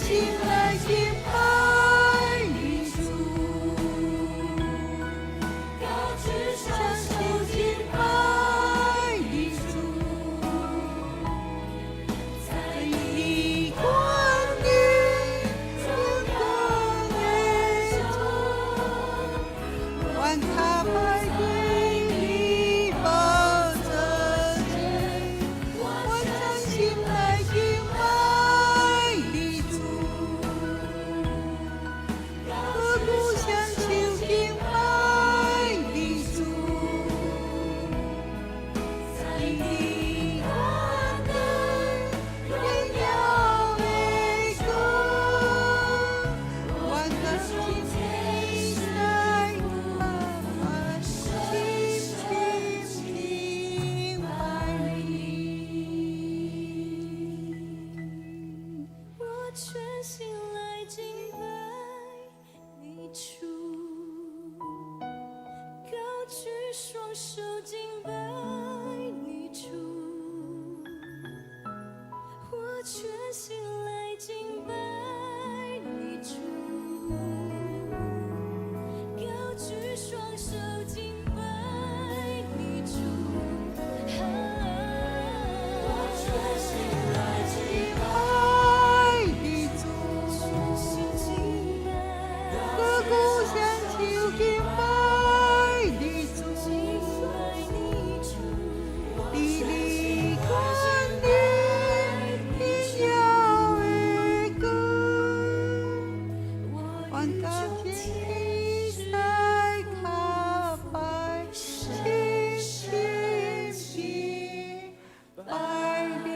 心來敬拜你主，高舉雙手敬拜你主，在你權力榮光的主，願跤擺佇你寶座前，我全心來敬拜你主，高舉雙手敬拜你主，在你權能榮耀的國，願甲眾天使跤擺深深敬拜你。我全心來敬拜你主，高舉雙手敬拜你主，我全心來敬拜你主，高舉雙手敬拜你主，我全心來敬拜你主，全心敬拜，高舉雙手敬拜你主，敬拜你主，佇你權力榮耀的國，願甲天使跤擺深深敬拜你。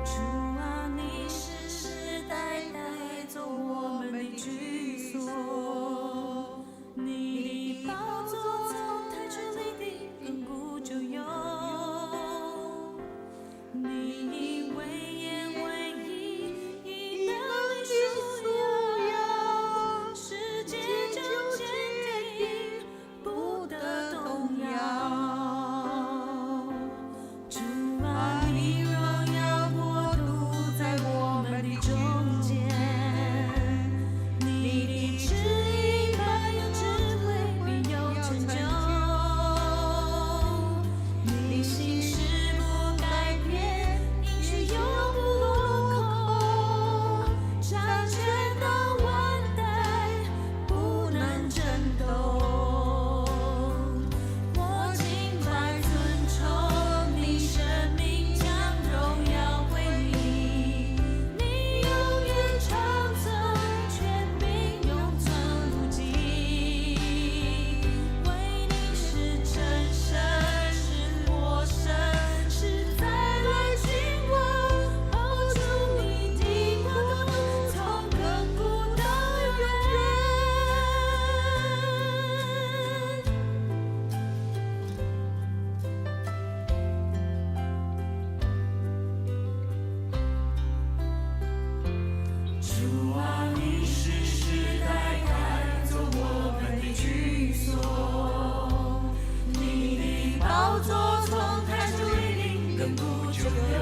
主啊，你世世代代做我們的居所，你的寶座從太初立定，亙古就有。你以威嚴為衣，以能力束腰，世界就堅定，不得動搖。主啊，你榮耀國度在我們的中間，你的旨意滿有智慧，必有成就。你心事不改變，應許永不落空，掌權到萬代，不能震動。我敬拜尊崇你，生命將榮耀歸你，你永遠長存，權柄永存無盡。惟你是真神，是活神，是再來君王。哦，主你的國度從亙古到永遠。主啊，你世世代代做我們的居所，你的寶座從太初立定，亙古就有。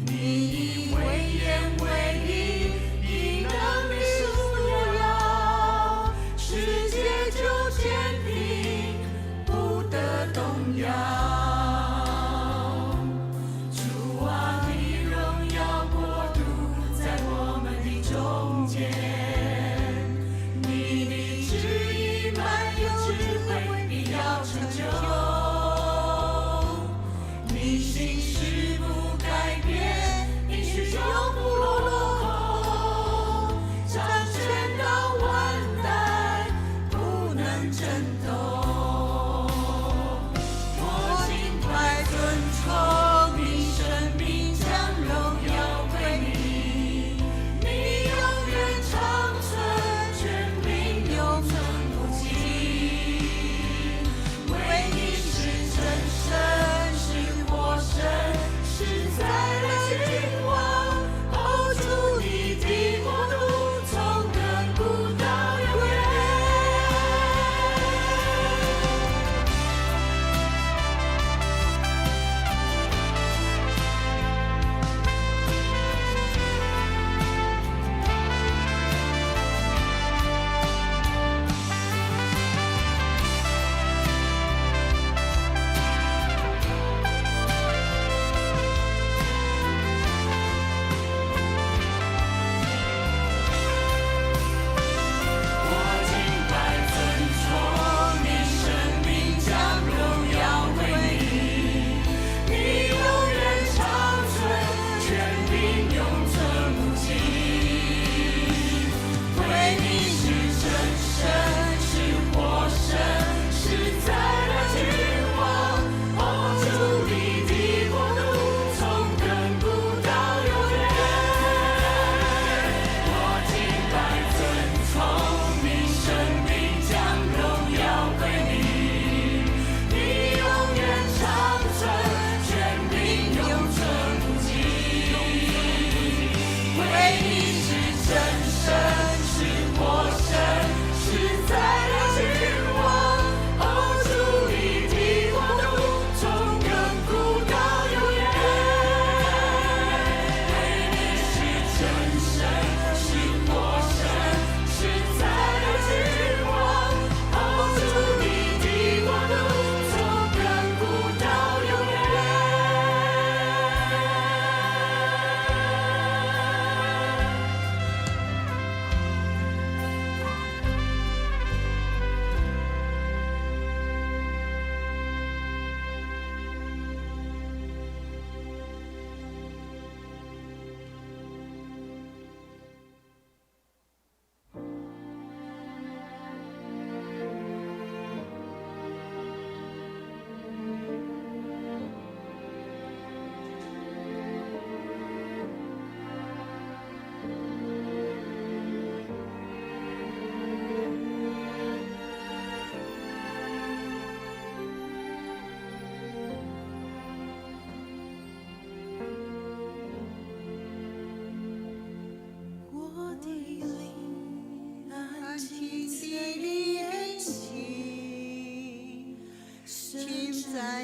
你以威嚴為衣，以能力束腰，世界就堅定，不得動搖。主啊，你榮耀國度在我們的中間，你的旨意滿有智慧，必要成就。你心事不改變，應許永不落空，掌權到萬代，不能震動。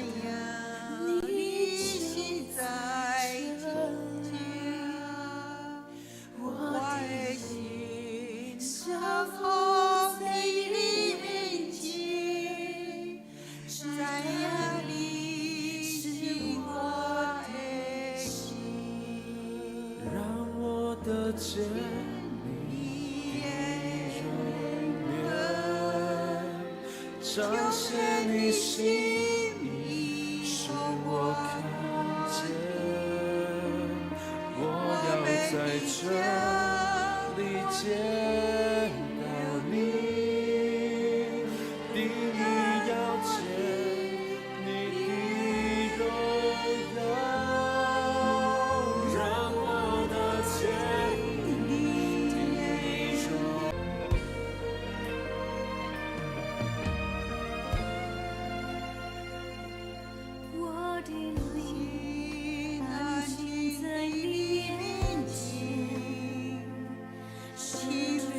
影你是在這，我的心降服在你面前，知影你是我的神。讓我得見你的容顏，彰顯你心意，使我看見。我要在這裡見到你，定意要見你的榮耀，讓我得見你的榮我的靈安靜在你面前，是主。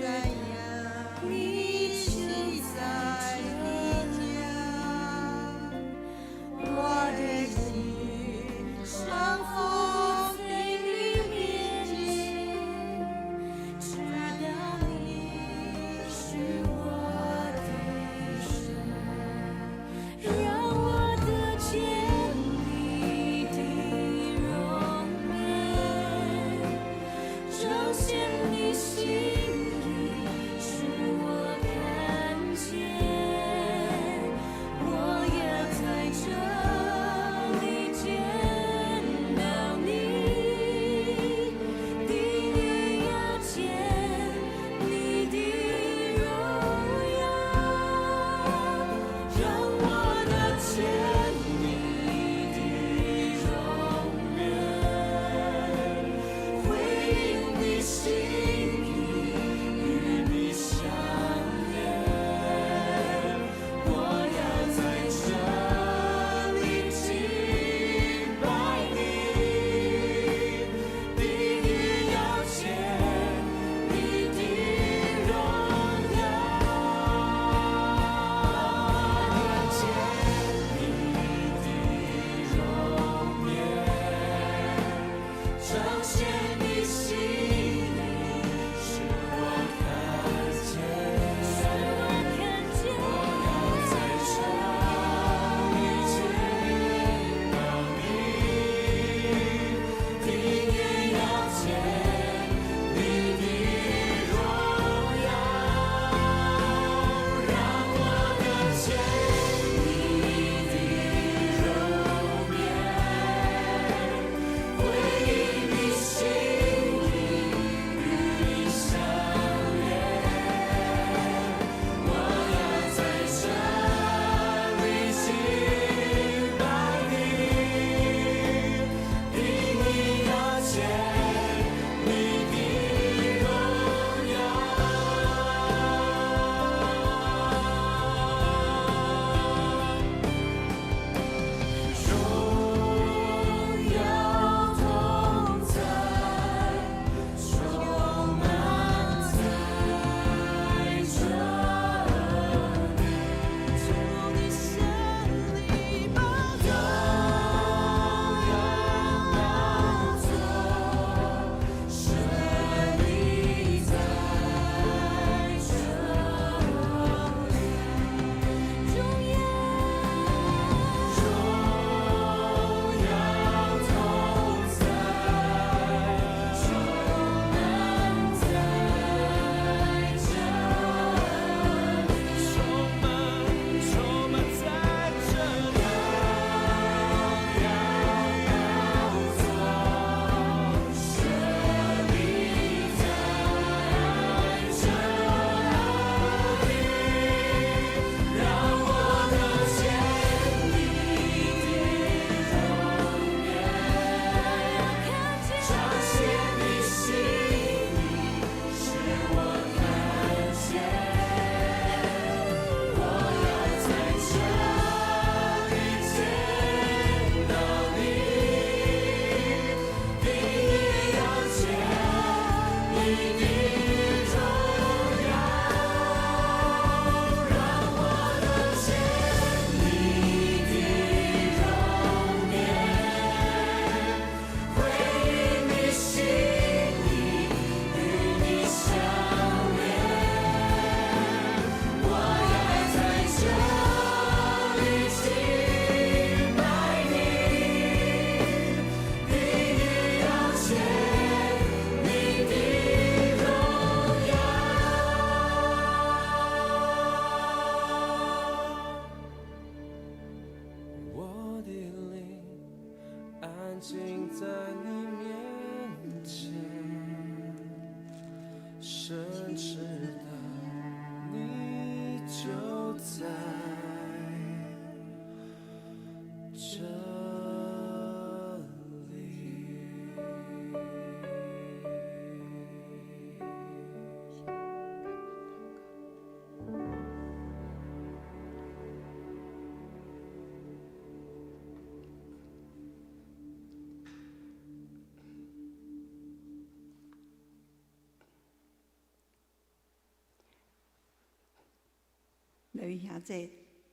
各位兄弟，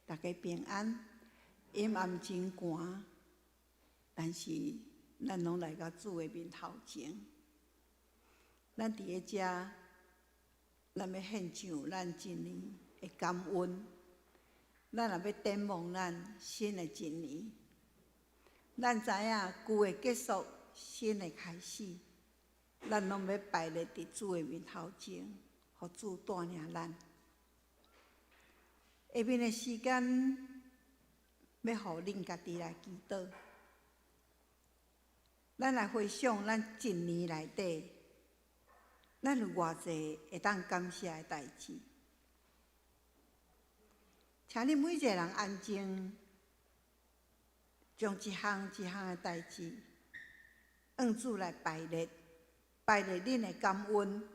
大家平安。陰暗真寒，但是咱攏來到主的面頭前。咱佇咧遮，咱欲獻上咱一年的感恩。咱也欲展望咱新的一年。咱知影舊的結束，新的開始，咱攏欲擺列佇主的面頭前，予主帶領咱。下面的時間，欲予恁家己來祈禱。咱來回想咱一年內底，咱有偌濟會當感謝的代誌。請恁每一個人安靜，將一項一項的代誌，向主來排列，排列恁的感恩，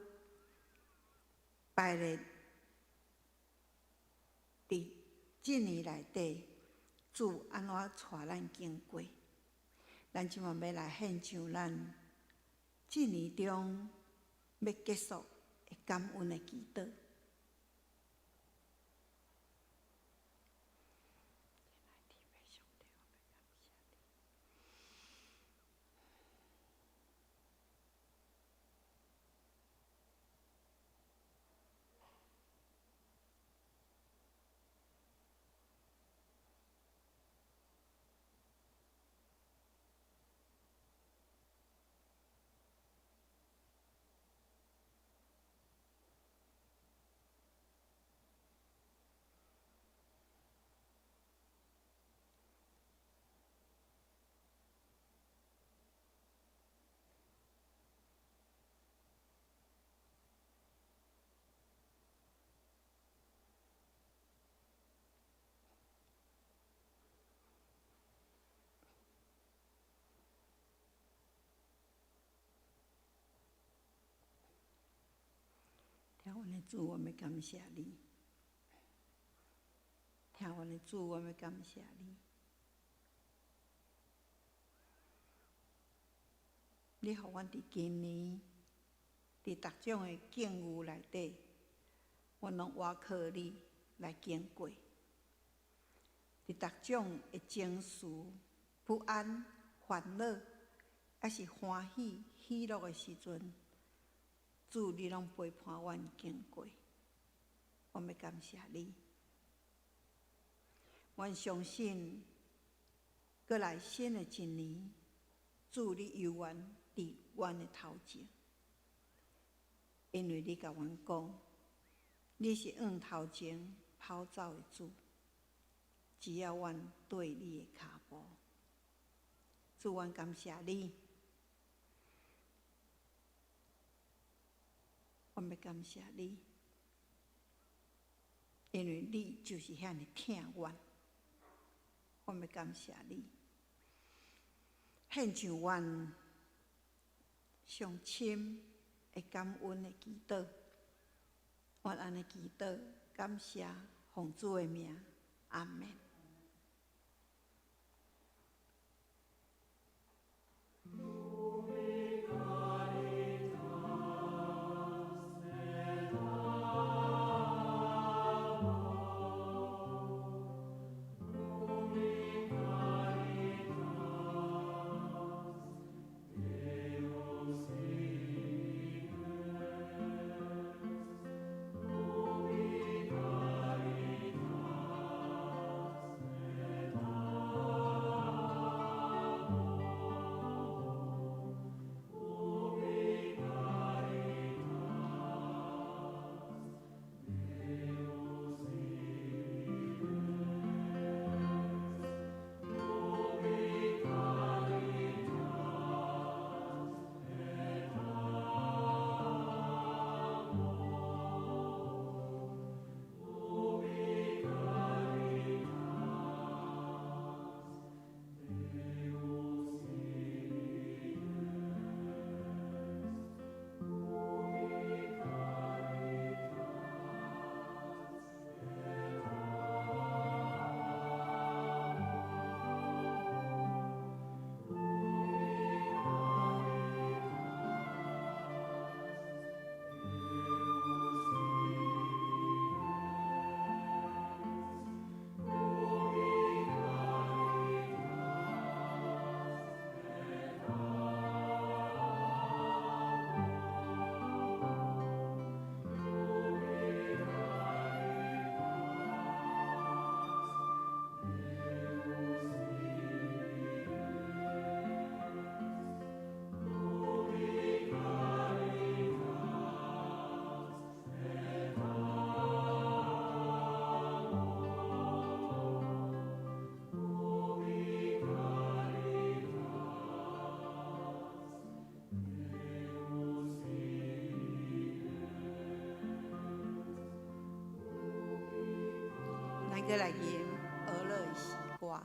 排列佇這年內底，主按怎帶咱經過。咱這擺欲來獻上咱這年中欲結束的感恩的祈禱。疼阮的主，阮欲感謝你。疼阮的主，阮欲感謝你。你予阮佇今年，佇逐種的境遇內底，阮攏倚靠你來經過。佇逐種的情緒不安、煩惱，抑是歡喜、喜樂的時陣，主，你攏陪伴阮經過，阮欲感謝你。阮相信，閣來新的一年，主你猶原佇阮的頭前，因為你共阮講，你是向頭前跑走的主，只要阮綴你的跤步。主，阮感謝你。阮欲感謝你，因為你就是遐爾疼阮。阮欲感謝你，獻上阮上深的感恩的祈禱。阮按呢祈禱，感謝奉主的名，阿們。閣來吟俄勒的詩歌。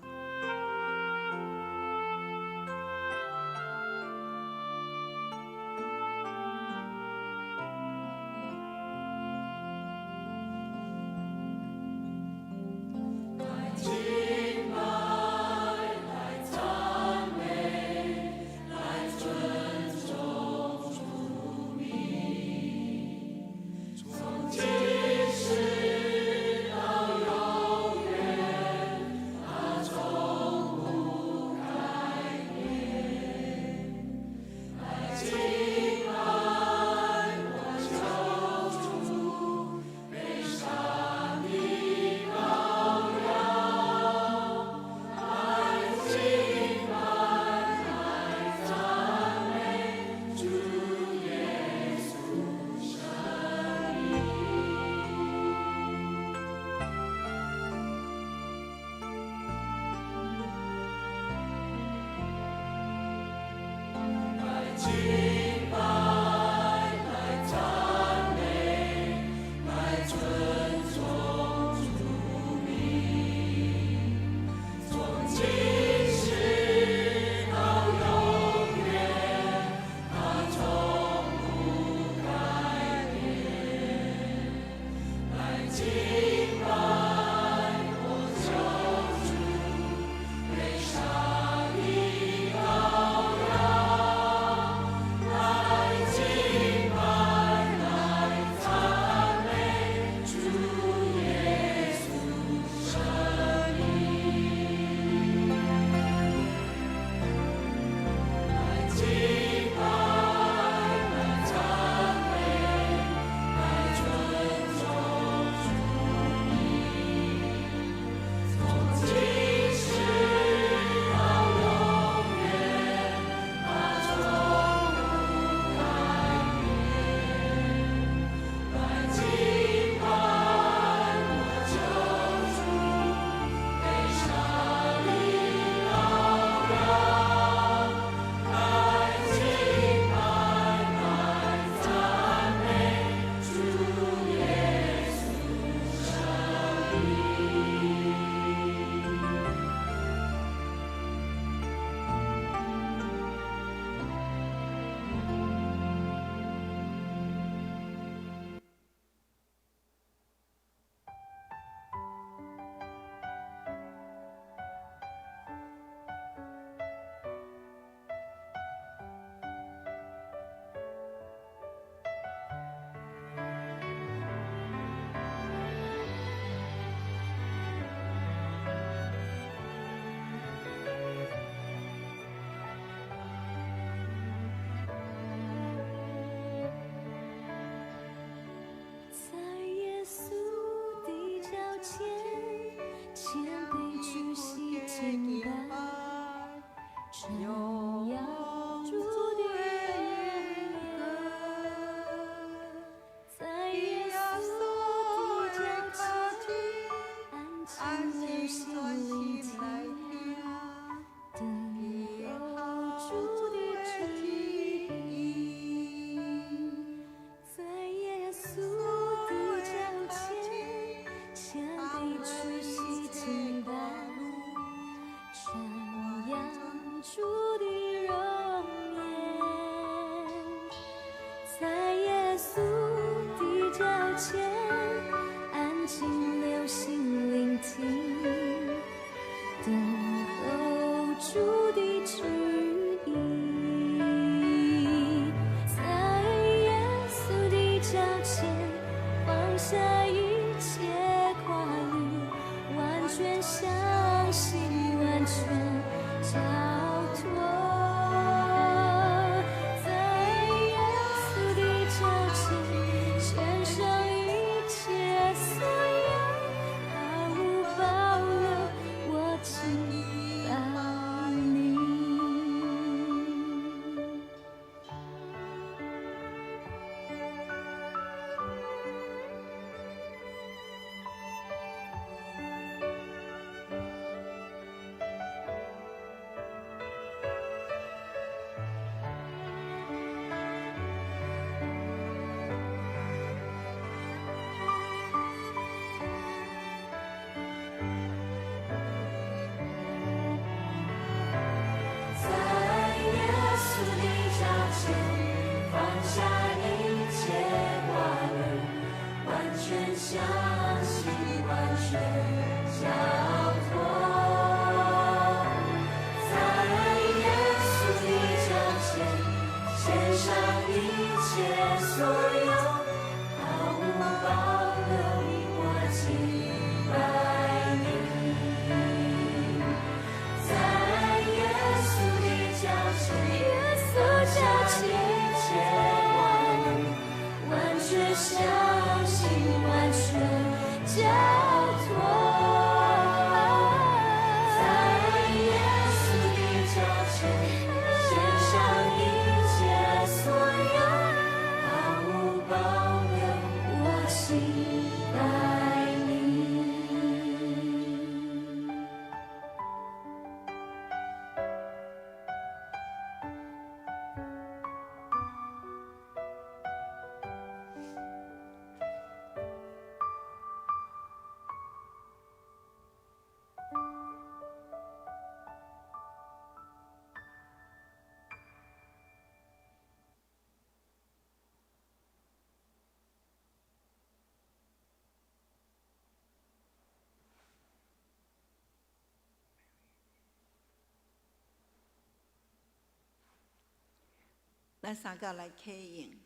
咱三個來啟應。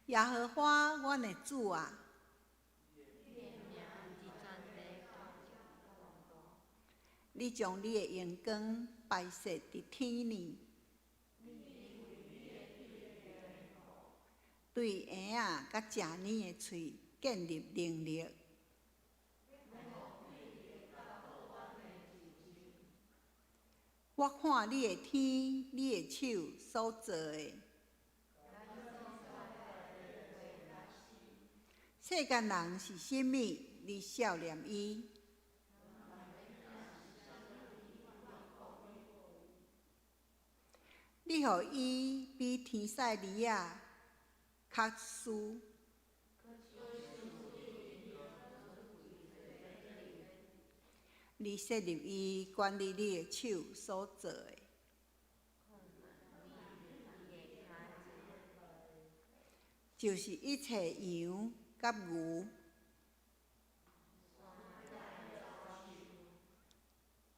耶和華，阮的主啊！你將你的榮光擺設佇天裡，對嬰仔佮食奶的喙建立能力。我看你的天，你的手所造的，世間人是啥物？你數念伊？你予伊比天使兒仔較輸。你設立伊管理你的手所造的，就是一切羊佮牛，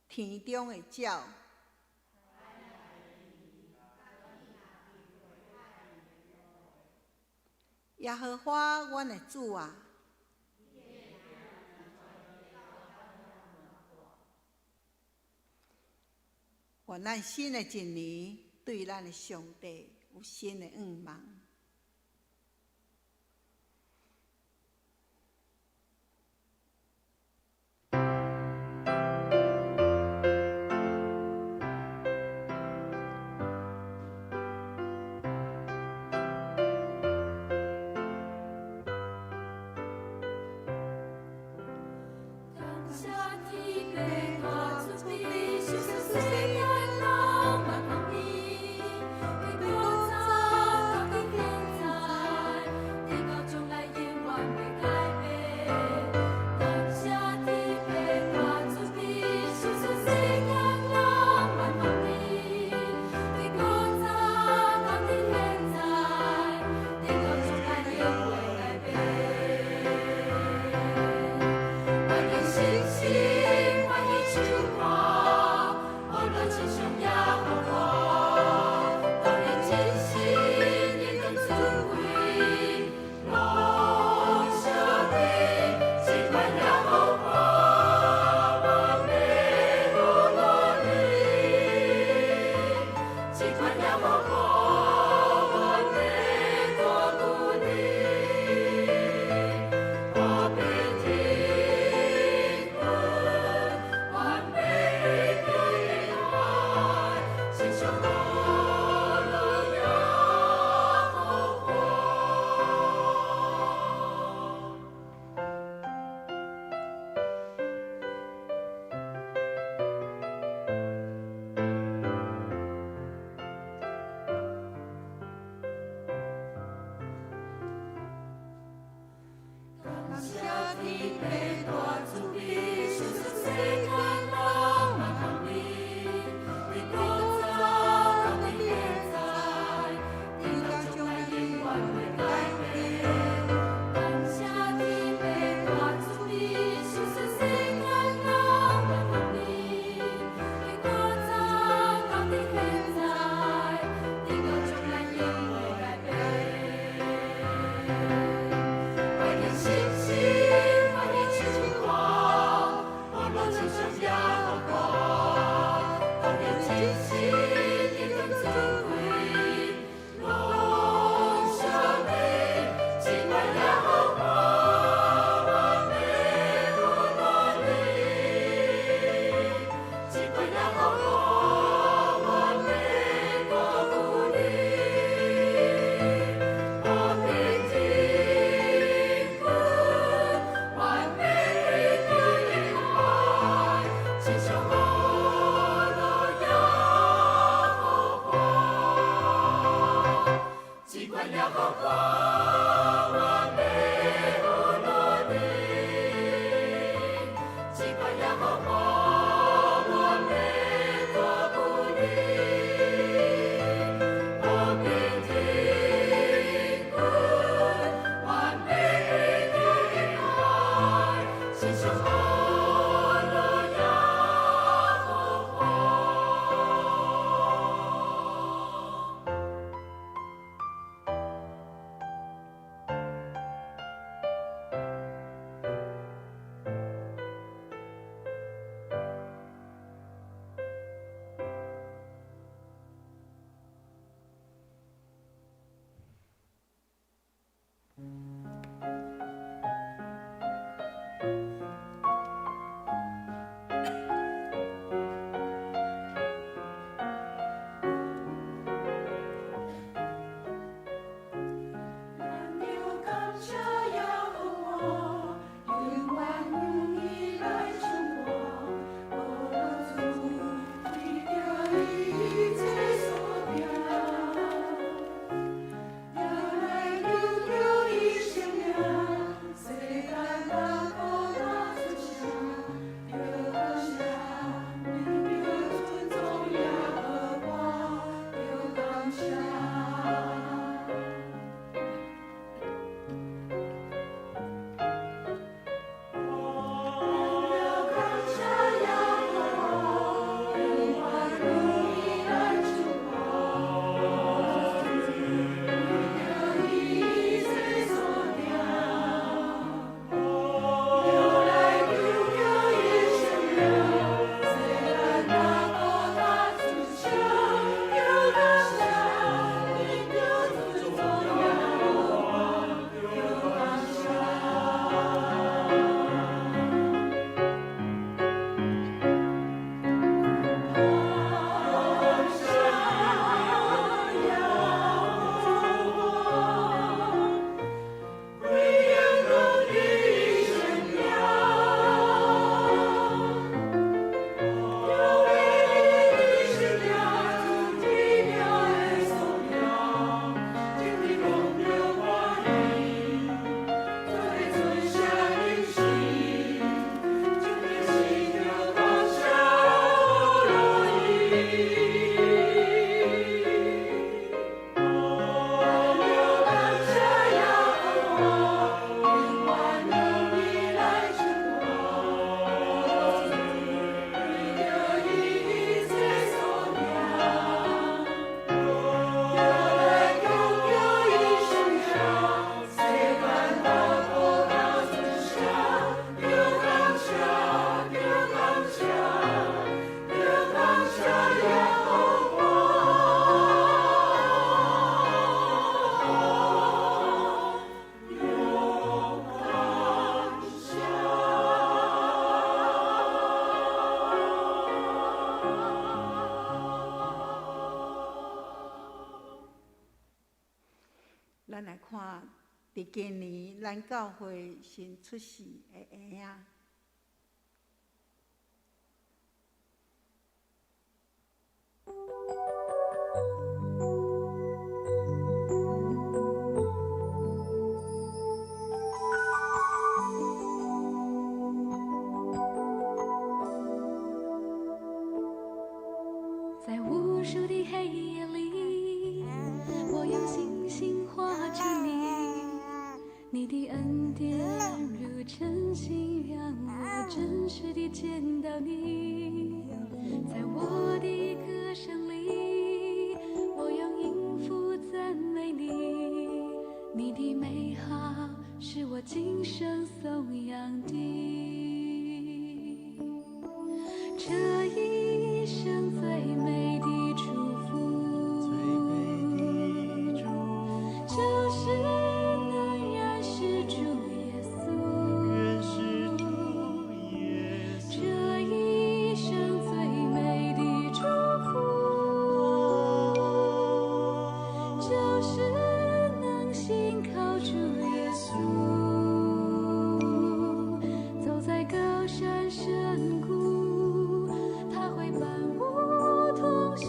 天中的鳥。耶和華，阮的主啊！願咱新的一年對咱的上帝有新的願望。感謝天父大慈悲，受死世間人嘛共伊，伊古早家己行，看，佇今年咱教會新出世的嬰仔。在無數的黑夜裡，我用星星畫出你，你的恩典如晨星，讓我真實地見到你。在我的歌聲裡，我用音符讚美你，你的美好是我今生頌揚的。這一生最美的祝福，最美的祝福，就是能認識主耶穌。認識主耶穌。這一生最美的祝福，就是能信靠主耶穌，走在高山深谷，他會伴我同行。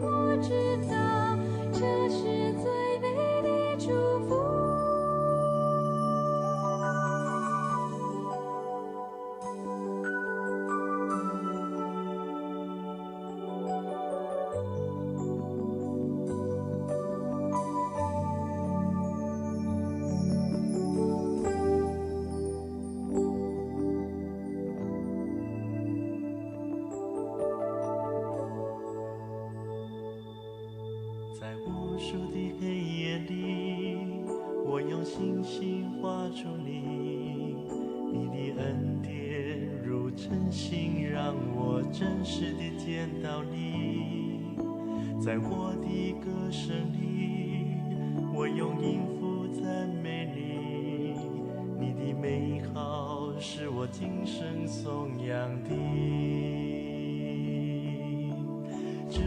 我知道這是最美的祝福。在無數的黑夜裡，我用星星畫出你，你的恩典如晨星，讓我真實地見到你。在我的歌聲裡，我用音符讚美你，你的美好是我今生頌揚的。這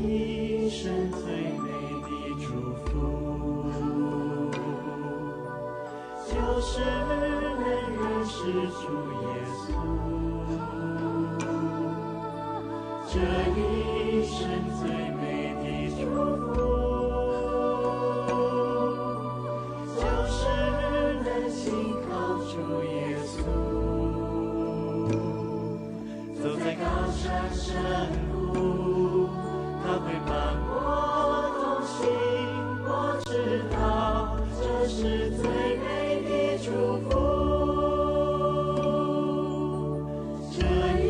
一生最美的祝福，就是能認識主耶穌。這一生最美的祝福，就是能信靠主耶穌，走在高山深谷，他會伴我同行。我知道這是最美的祝福。這一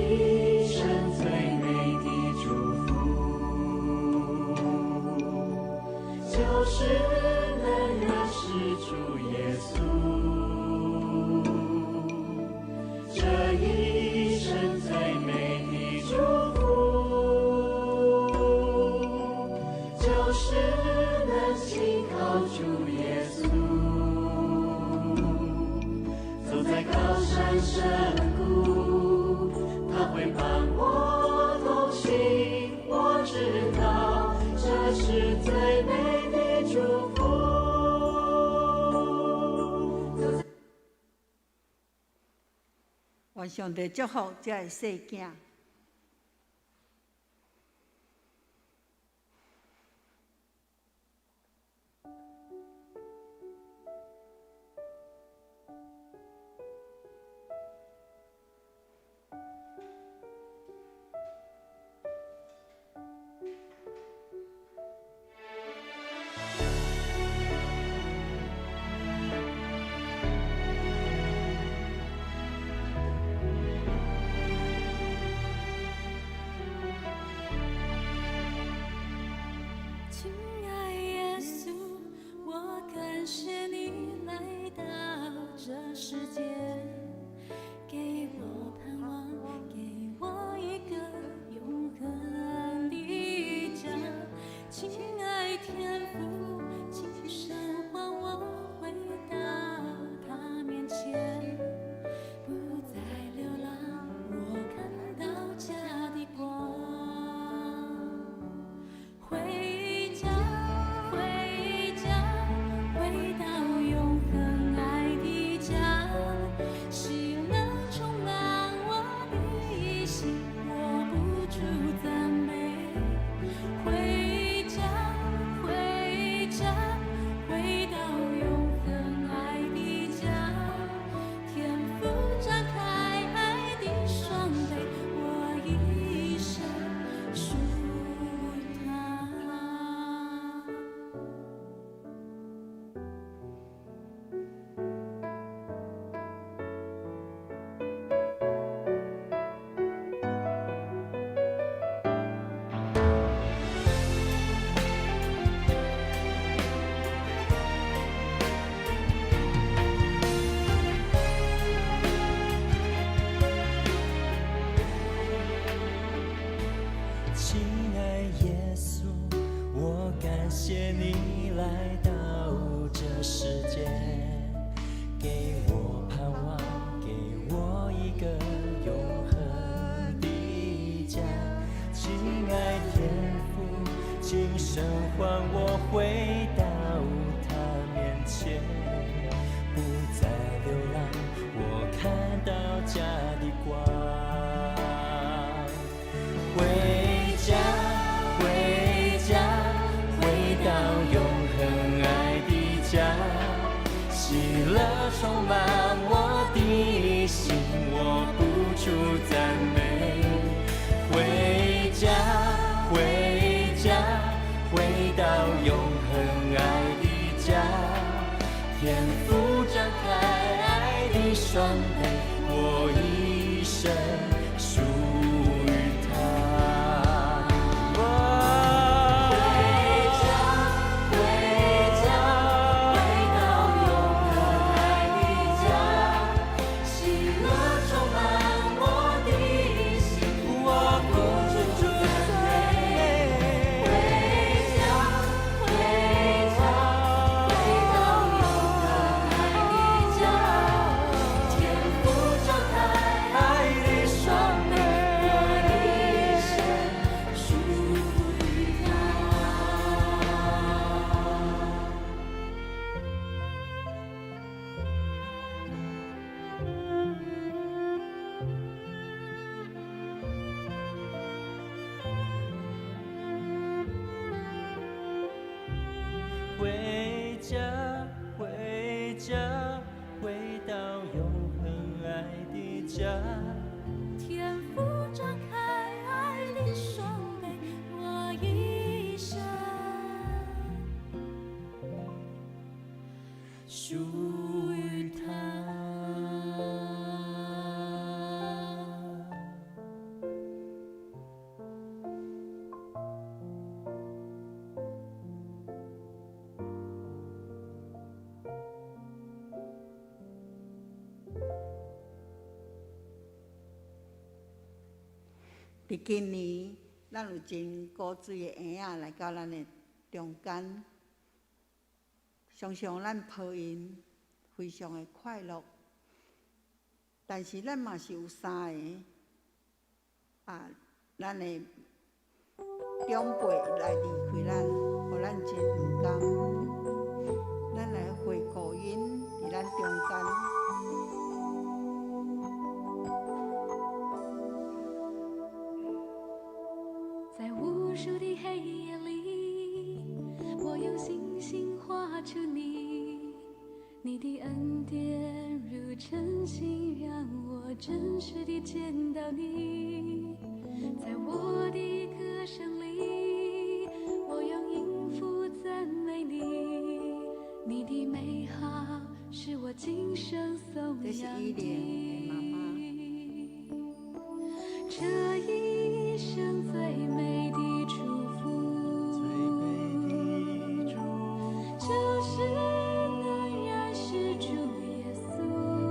生最美的祝福，就是能認識主耶穌。這一生最美的祝福，就是能信靠主耶穌，走在高山深谷，他會伴我同行。我知道這是最美的祝福。願上帝祝福這个細囝。在喚我回到他面前，不再流浪，我看到家的光。回家，回家，回到永恆愛的家，喜樂充滿我的心，我不住讚美。回家，回家，回到永恆愛的家，天父張開愛的雙臂，我一生屬於他。回家，回家，回到永恆愛的家，喜樂充滿我的心，我不住讚美。回家，回家，回到永恆愛的家，天父張開愛的雙臂，我一生屬於他。回家，回家，回到永恆愛的家。天父張開愛的雙臂，我一生屬於他。佇今年，咱有真古錐的嬰仔來到咱的中間，常常咱抱𪜶，非常的快樂。但是咱嘛是有三个啊，咱的長輩來離開咱，予咱真毋甘。咱來回顧𪜶佇咱中間。在無數的黑夜裡，我用星星畫出你，你的恩典如晨星，讓我真實地見到你。在我的歌聲裡，我用音符讚美你，你的美好是我今生頌這是揚伊蓮的媽媽。這一生最美的祝福，最美的祝福，就是能認識主耶穌。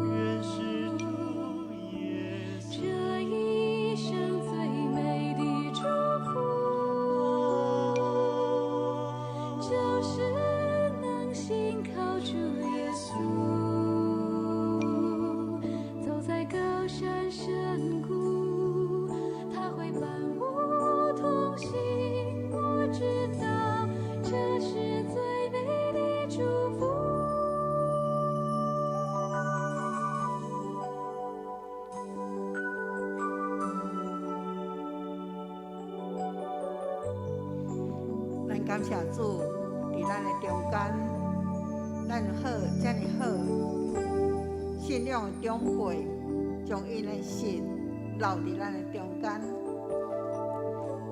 認識主耶穌。這一生最美的祝福，就是能信靠主耶穌，走在高山深谷，他會伴我同行。我知道這是最美的祝福。咱感謝主，佇咱的中間，咱有好，遮爾好，信仰的長輩將𪜶的信留佇咱的中間。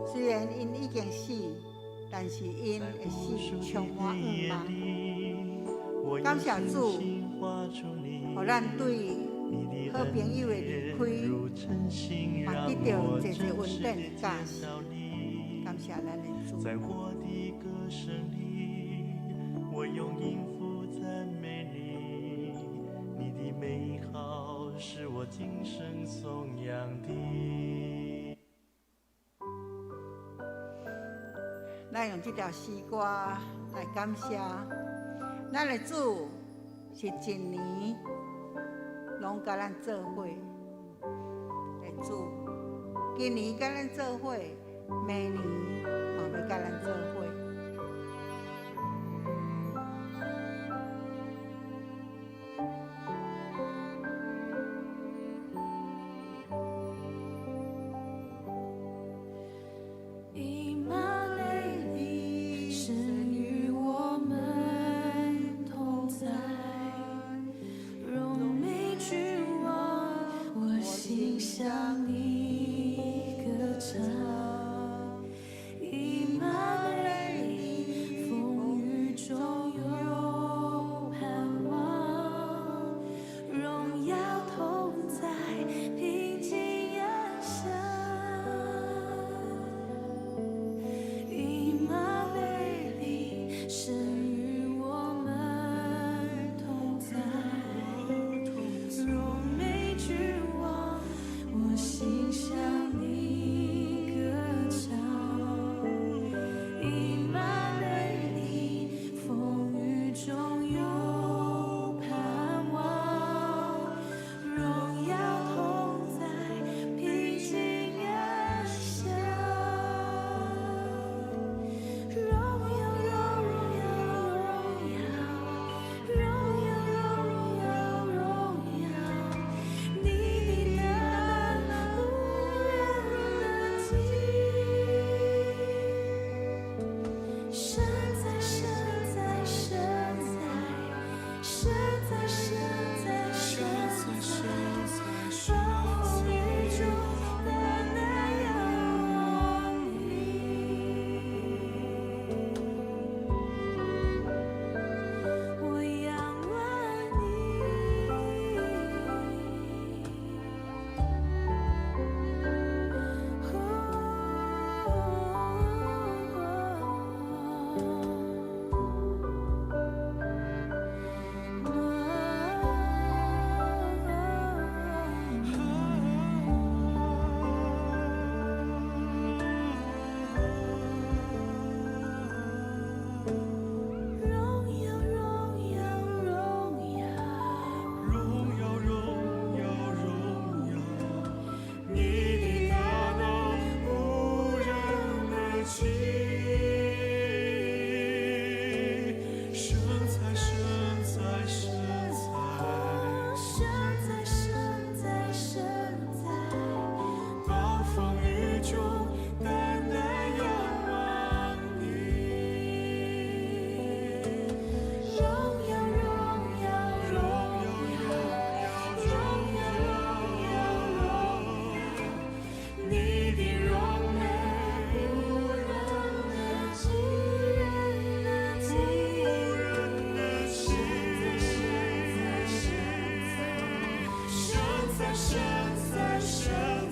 雖然𪜶已經死，但是𪜶 在的無死數的充滿黑夜向望。裡，我感用星謝主，星畫出你，予咱對你的好朋友的恩離典開，如晨星，嘛讓得到我濟濟真恩實地典的教見示。到你。感謝咱的主。在我的歌聲裡，我用音符讚美你，你的美好是我今生頌揚的。咱用這條詩歌來感謝咱的主，是一年攏佮咱做伙的主，今年佮咱做伙，明年嘛欲佮咱做伙。向你歌唱。以馬內利，風雨中有盼望，榮耀同在，平靜安詳。以馬內利，神與我們同在，榮美君王，我心向你歌唱。以馬內利，風雨中有盼望，榮耀同在，平靜安詳。榮耀榮耀榮耀榮耀榮耀榮耀，你的大能無人能及。神在，神在，神在，神在，神在，神在，暴風雨中單單仰望你。我仰望你。榮耀榮耀榮耀，榮耀榮耀榮耀，你的大能無人能及。神在，神在，神在，神在，神在，神在，暴風雨中單單仰望你。榮耀榮耀榮耀榮耀榮耀榮耀，你的榮美無人能及，無人能及。神在，神在，神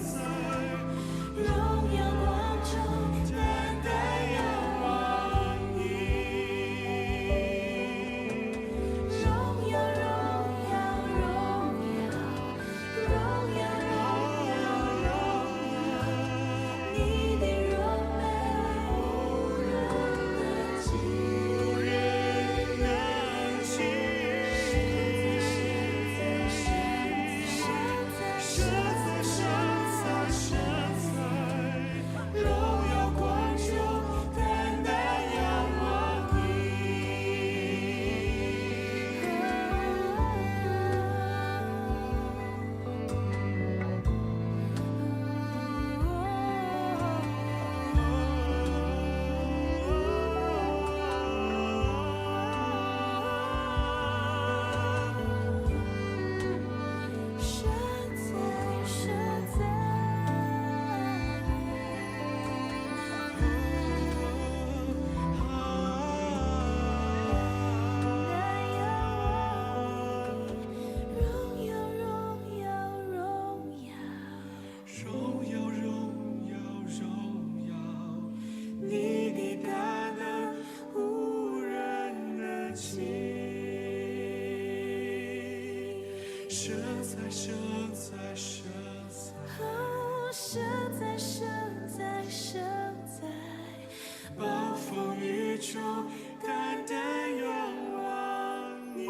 在，榮耀光中單單仰望你。榮耀榮耀榮耀榮耀榮耀榮耀，你的榮美無人能及。無人能及。神在，神在，神在，神在，榮耀光中單單仰望你。神在，神在，單仰望你，榮耀榮耀榮耀，榮耀榮耀榮耀，你的大能無人能及。神在，神在，神在，神在，神在，神在，暴風雨中單單仰望你。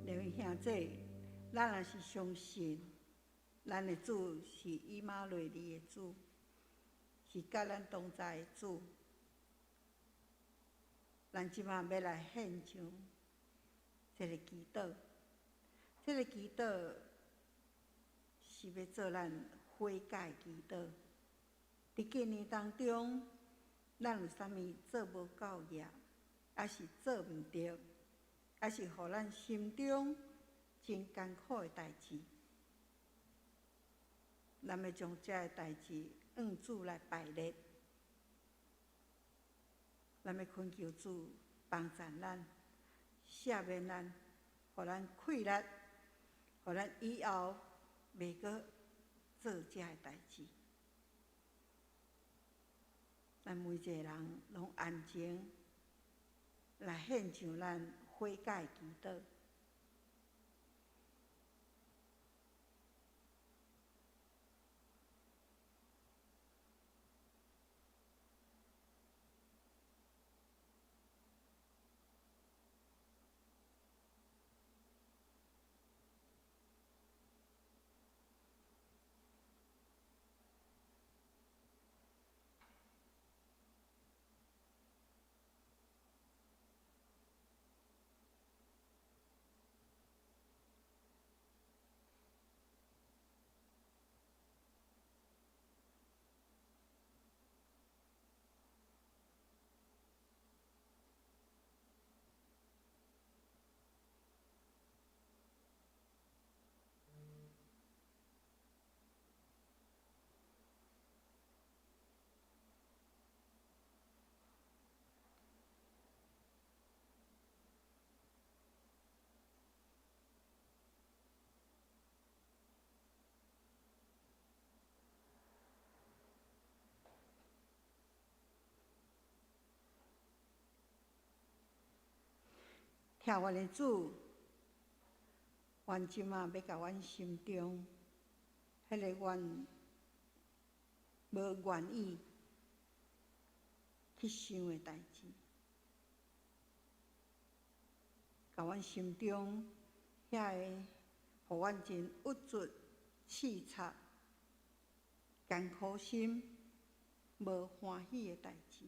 兩位兄弟，咱若是相信，咱的主是以馬內利的主，是佮咱同在的主。咱這擺欲來獻上這个祈禱，這个祈禱是欲做咱悔改祈禱。佇今年當中，咱有啥物做無夠業，抑是做毋著，抑是予咱心中真艱苦的代誌，咱欲將這个代誌向主來擺列，咱欲懇求主幫助咱，赦免咱，予咱氣力，予咱以後袂閣做這个代誌。咱每一个人攏安靜來獻上咱悔改祈禱。疼阮的主，阮這馬欲共阮心中彼个阮無願意去想的代誌，共阮心中遐个予阮真鬱卒、刺插、艱苦心、無歡喜的代誌。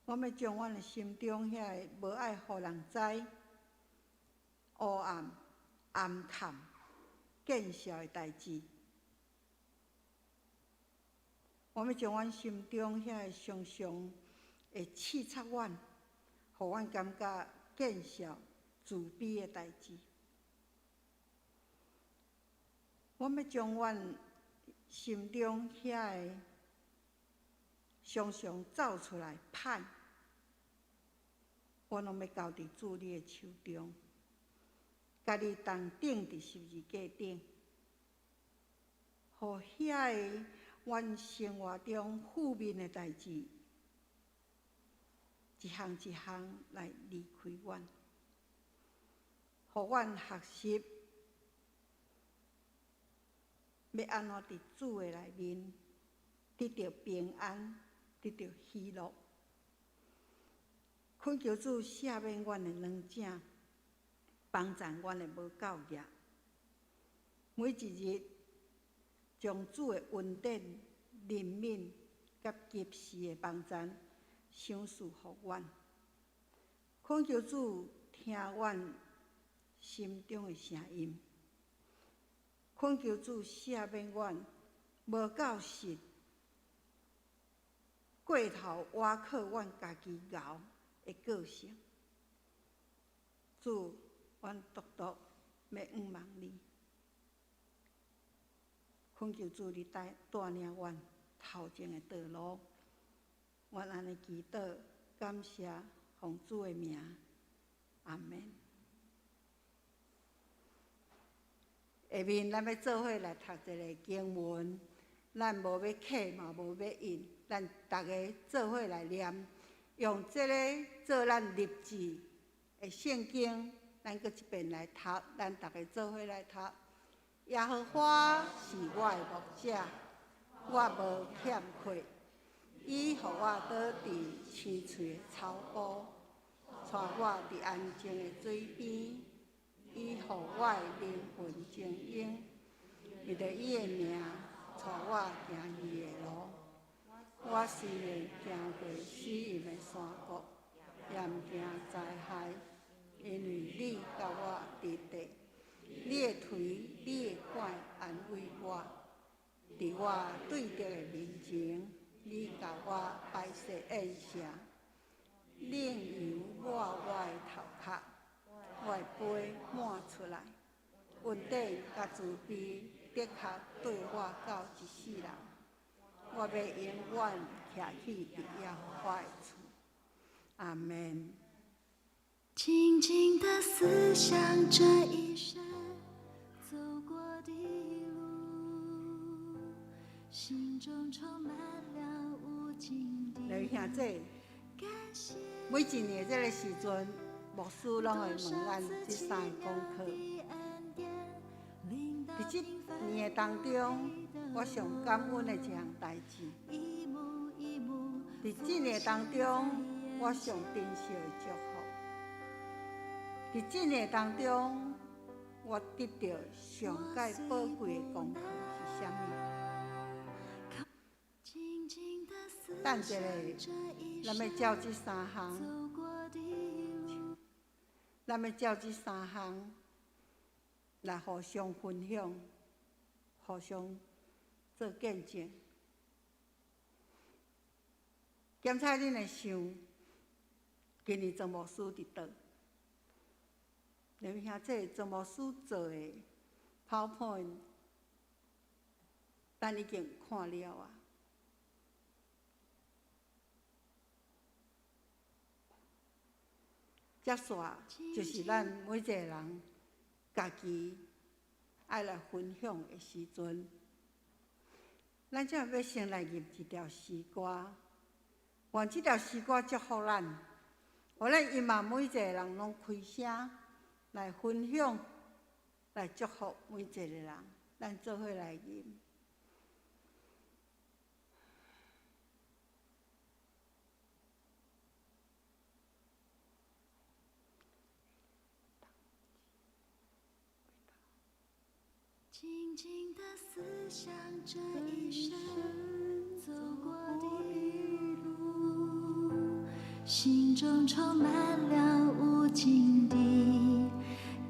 我欲將阮的心中遐个無愛予人知、黑暗、暗崁、見笑的代誌，我欲將阮心中遐个常常會刺插阮，予阮感覺見笑、自卑的代誌，我欲將阮心中遐个常常走出來歹，我攏欲交佇主你的手中，共你同釘佇十字架頂，予遐个阮生活中負面的代誌，一項一項來離開阮，予阮學習欲按怎佇主的內面得著平安，得著喜樂。懇求主赦免阮的軟正，幫助阮的無夠額。每一日將主的恩典、憐憫佮及時的幫助賞賜予阮。懇求主聽阮心中的聲音，懇求主赦免阮無夠實，過頭倚靠阮家己𠢕的個性。主，阮獨獨欲仰望你，懇求主你帶領阮頭前的道路。阮按呢祈禱，感謝奉主的名，阿們。下面咱欲做伙來讀一个經文，咱無欲刻嘛，無欲印，咱逐家做伙來念，用這个做咱立志的聖經，咱閣一遍來讀，咱逐家做伙來讀。耶和華是我的牧者，我無欠缺。伊予我倒佇青翠的草埔，帶我佇安靜的水邊。伊予我的靈魂晶瑩，為著伊的名，帶我行義的路。我雖然行過死蔭的山谷，也毋驚災害，因為你佮我佇佇，你的槌、你的拐安慰我。佇我對敵的面前，你共我擺設宴席，你用油抹我的頭殼，我的杯滿出來。恩典佮慈悲的確綴我到一世人，我欲永遠徛起佇耶和華的厝。阿門。靜靜的思想這一生走過的路，心中充滿了無盡的來兄姊，感謝。每一年這个時陣，牧師攏會問咱這三个功課。佇這年的當中，我上感恩的一項代誌。佇這年當中，我上珍惜的祝福。佇這年當中，我得著上蓋寶貴的功課是啥物？等一下，咱欲照這三項，咱欲照這三項來互相分享，互相做見證。檢查恁的想，今年莊牧師佇佗？你兄這莊牧師做的 PowerPoint，咱已經看了啊。接紲就是咱每一个人家己愛來分享的時陣，咱這欲先來吟一條詩歌，願這條詩歌祝福咱，予咱希望每一個人攏開聲來分享，來祝福每一個人，咱做伙來吟。靜靜的思想這一生走過的路，心中充滿了無盡的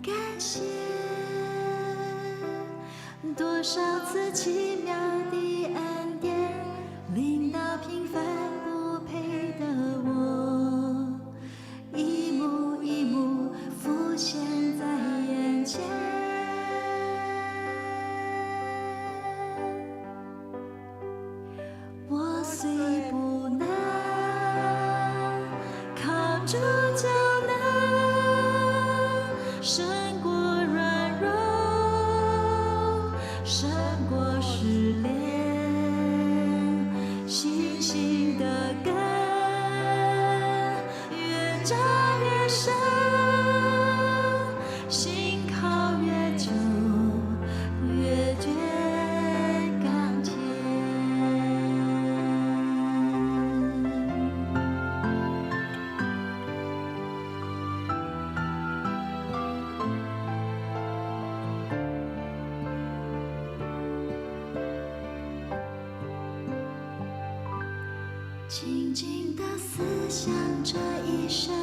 感謝。多少次奇妙的恩典，臨到平凡不配的我，一幕一幕浮現在眼前。我雖不能，靠主就能勝過軟弱，勝過試煉，信心的根越扎越深，信靠越久越覺剛強。靜靜的思想這一生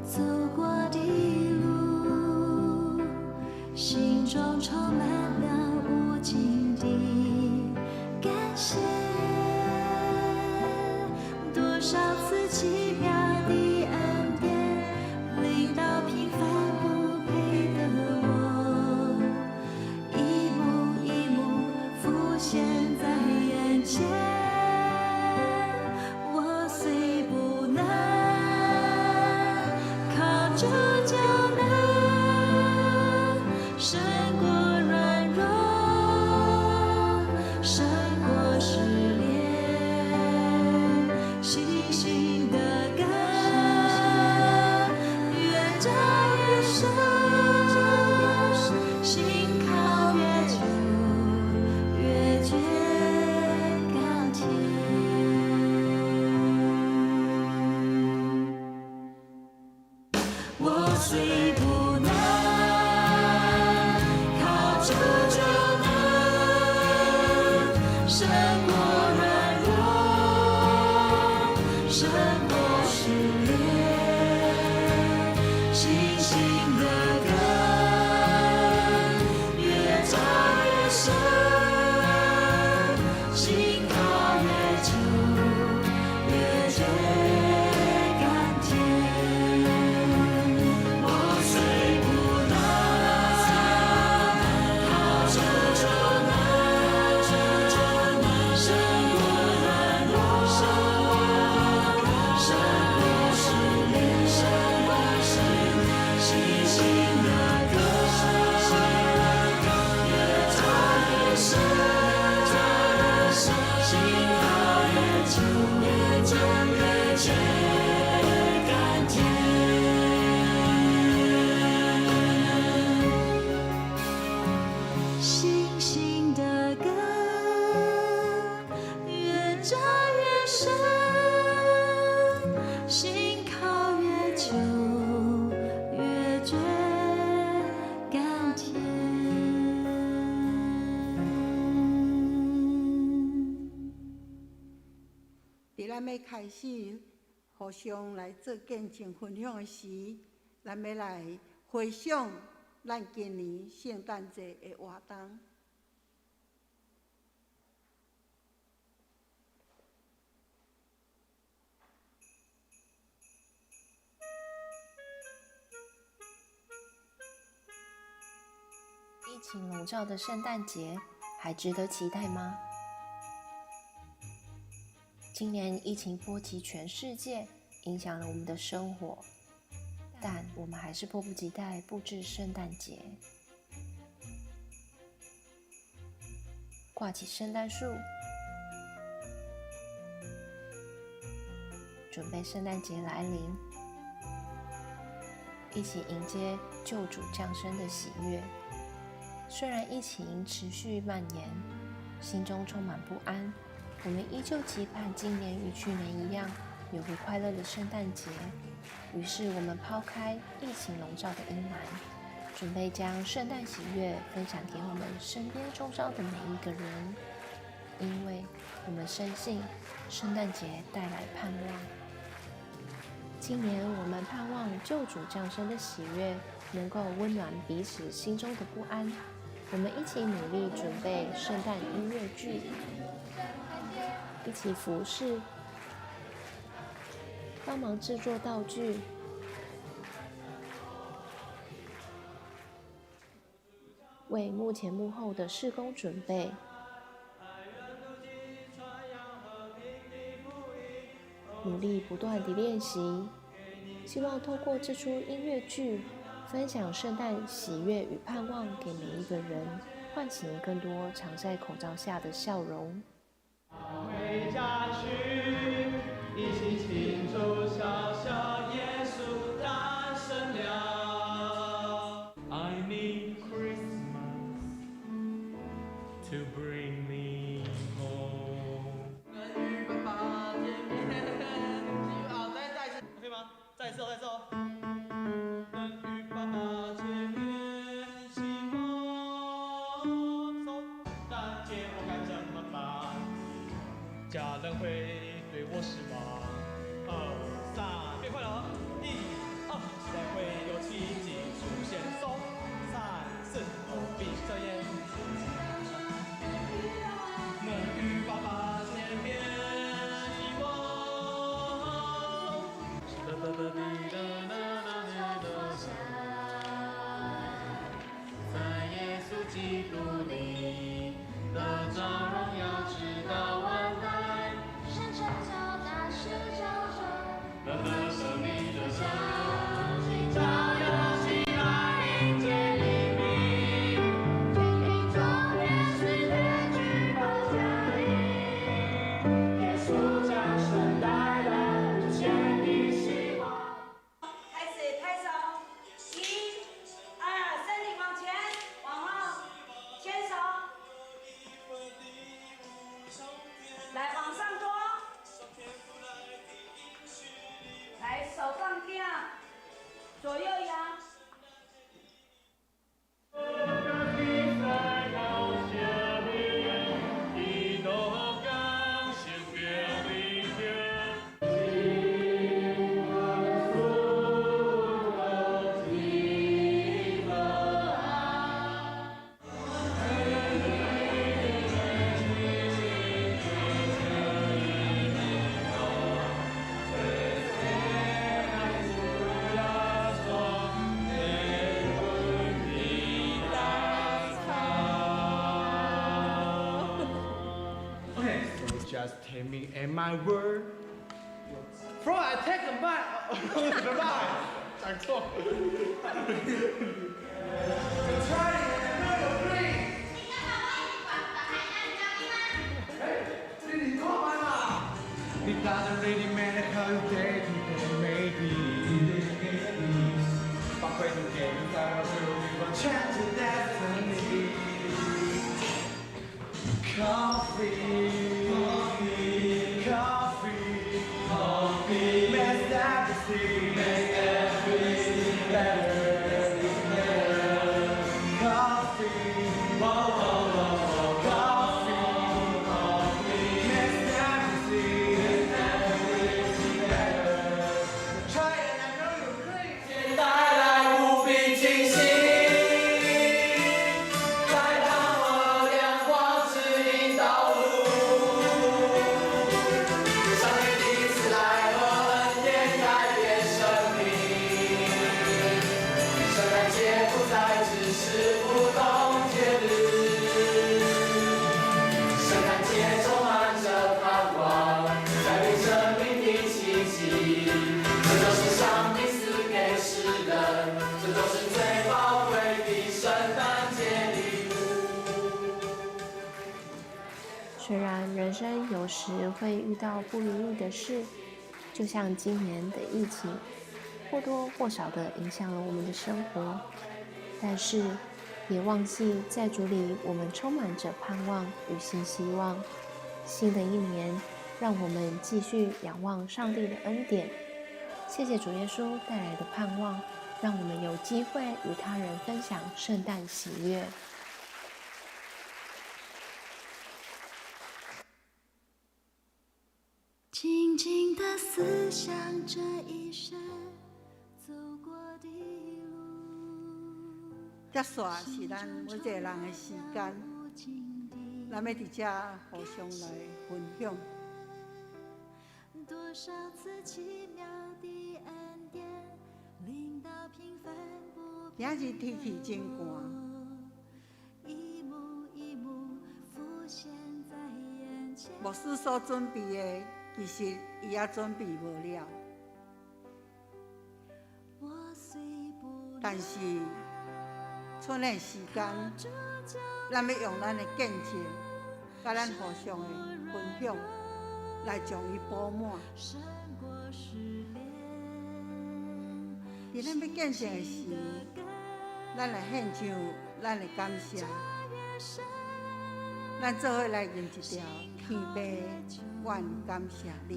走過的路，心中充滿了無盡的感謝。多少次奇妙的恩典，臨到平凡不配的我，一幕一幕浮現在眼前。我雖不能，靠主就能勝過軟弱，勝過試煉，信心的根。咱欲開始互相來做見證分享的時，咱欲來回想咱今年聖誕節的活動。疫情籠罩的聖誕節還值得期待嗎？今年疫情波及全世界，影響了我們的生活，但我們還是迫不及待佈置聖誕節，掛起聖誕樹，準備聖誕節來臨，一起迎接救主降生的喜悅。雖然疫情持續蔓延，心中充滿不安，我們依舊期盼今年與去年一樣，有個快樂的聖誕節。於是我們拋開疫情籠罩的陰霾，準備將聖誕喜悅分享給我們身邊周遭的每一個人，因為我們深信聖誕節帶來盼望。今年我們盼望救主降生的喜悅能夠溫暖彼此心中的不安。我們一起努力準備聖誕音樂劇，一起服侍，幫忙製作道具，為幕前幕後的事工準備。努力不斷地練習，希望透過這齣音樂劇，分享聖誕喜悅與盼望給每一個人，喚醒更多藏在口罩下的笑容。回家去，一起慶祝小小耶穌誕生了。I need Christmas to bring me home。能與爸爸見面，好，再一次，可以嗎？再一次哦，再一次哦。能與爸爸見面，希望聖誕節我該怎麼辦？家人會對我失望。二三，變快了哦！一、二，期待會有奇蹟出現。三、四，哦，閉上眼。能與爸爸見面，希望。噠噠噠滴噠噠噠滴噠。在耶穌基督裡得著榮耀，直到萬代。神成就大事教中，樂得生命的相信照耀起來，迎接黎明。天空中天使的舉高降臨。耶穌降生帶來無限的希望。開始拍手，一、二，身體往前，往後，牽手，來往上拖，來手放下，左右搖。 Okay, so just take me at my word. From I take my goodbye，講錯。Try it, 你看嘛。It doesn't really matter how your day today may be. But when you get inside of you, you will change your destiny. Coffee, coffee, coffee, coffee makes everything, makes everything better, better. Coffee, whoa, whoa, whoa, whoa, coffee, coffee makes everything, makes 不再只是普通节日。圣诞节充满着盼望，带给生命的奇迹。这就是上帝赐给世人，这就是最宝贵的圣诞节礼物。虽然人生有时会遇到不如意的事，就像今年的疫情，或多或少的影响了我们的生活，但是别忘记，在主里我们充满着盼望与新希望。新的一年，让我们继续仰望上帝的恩典。谢谢主耶稣带来的盼望，让我们有机会与他人分享圣诞喜悦。静静的思想这一生走过的路。结束是咱每一个人的时间，咱欲佇遮互相来分享。多少次奇妙的恩典，临到平凡不今日天气真寒，一幕一幕浮现在眼前。牧师所准备的，其實伊也準備無了。但是，剩的時間，咱欲用咱的見證，佮咱互相的分享，來將伊補滿。佇咱欲見證的時，咱來獻上咱的感謝，咱做伙來吟一條天父，阮感謝你。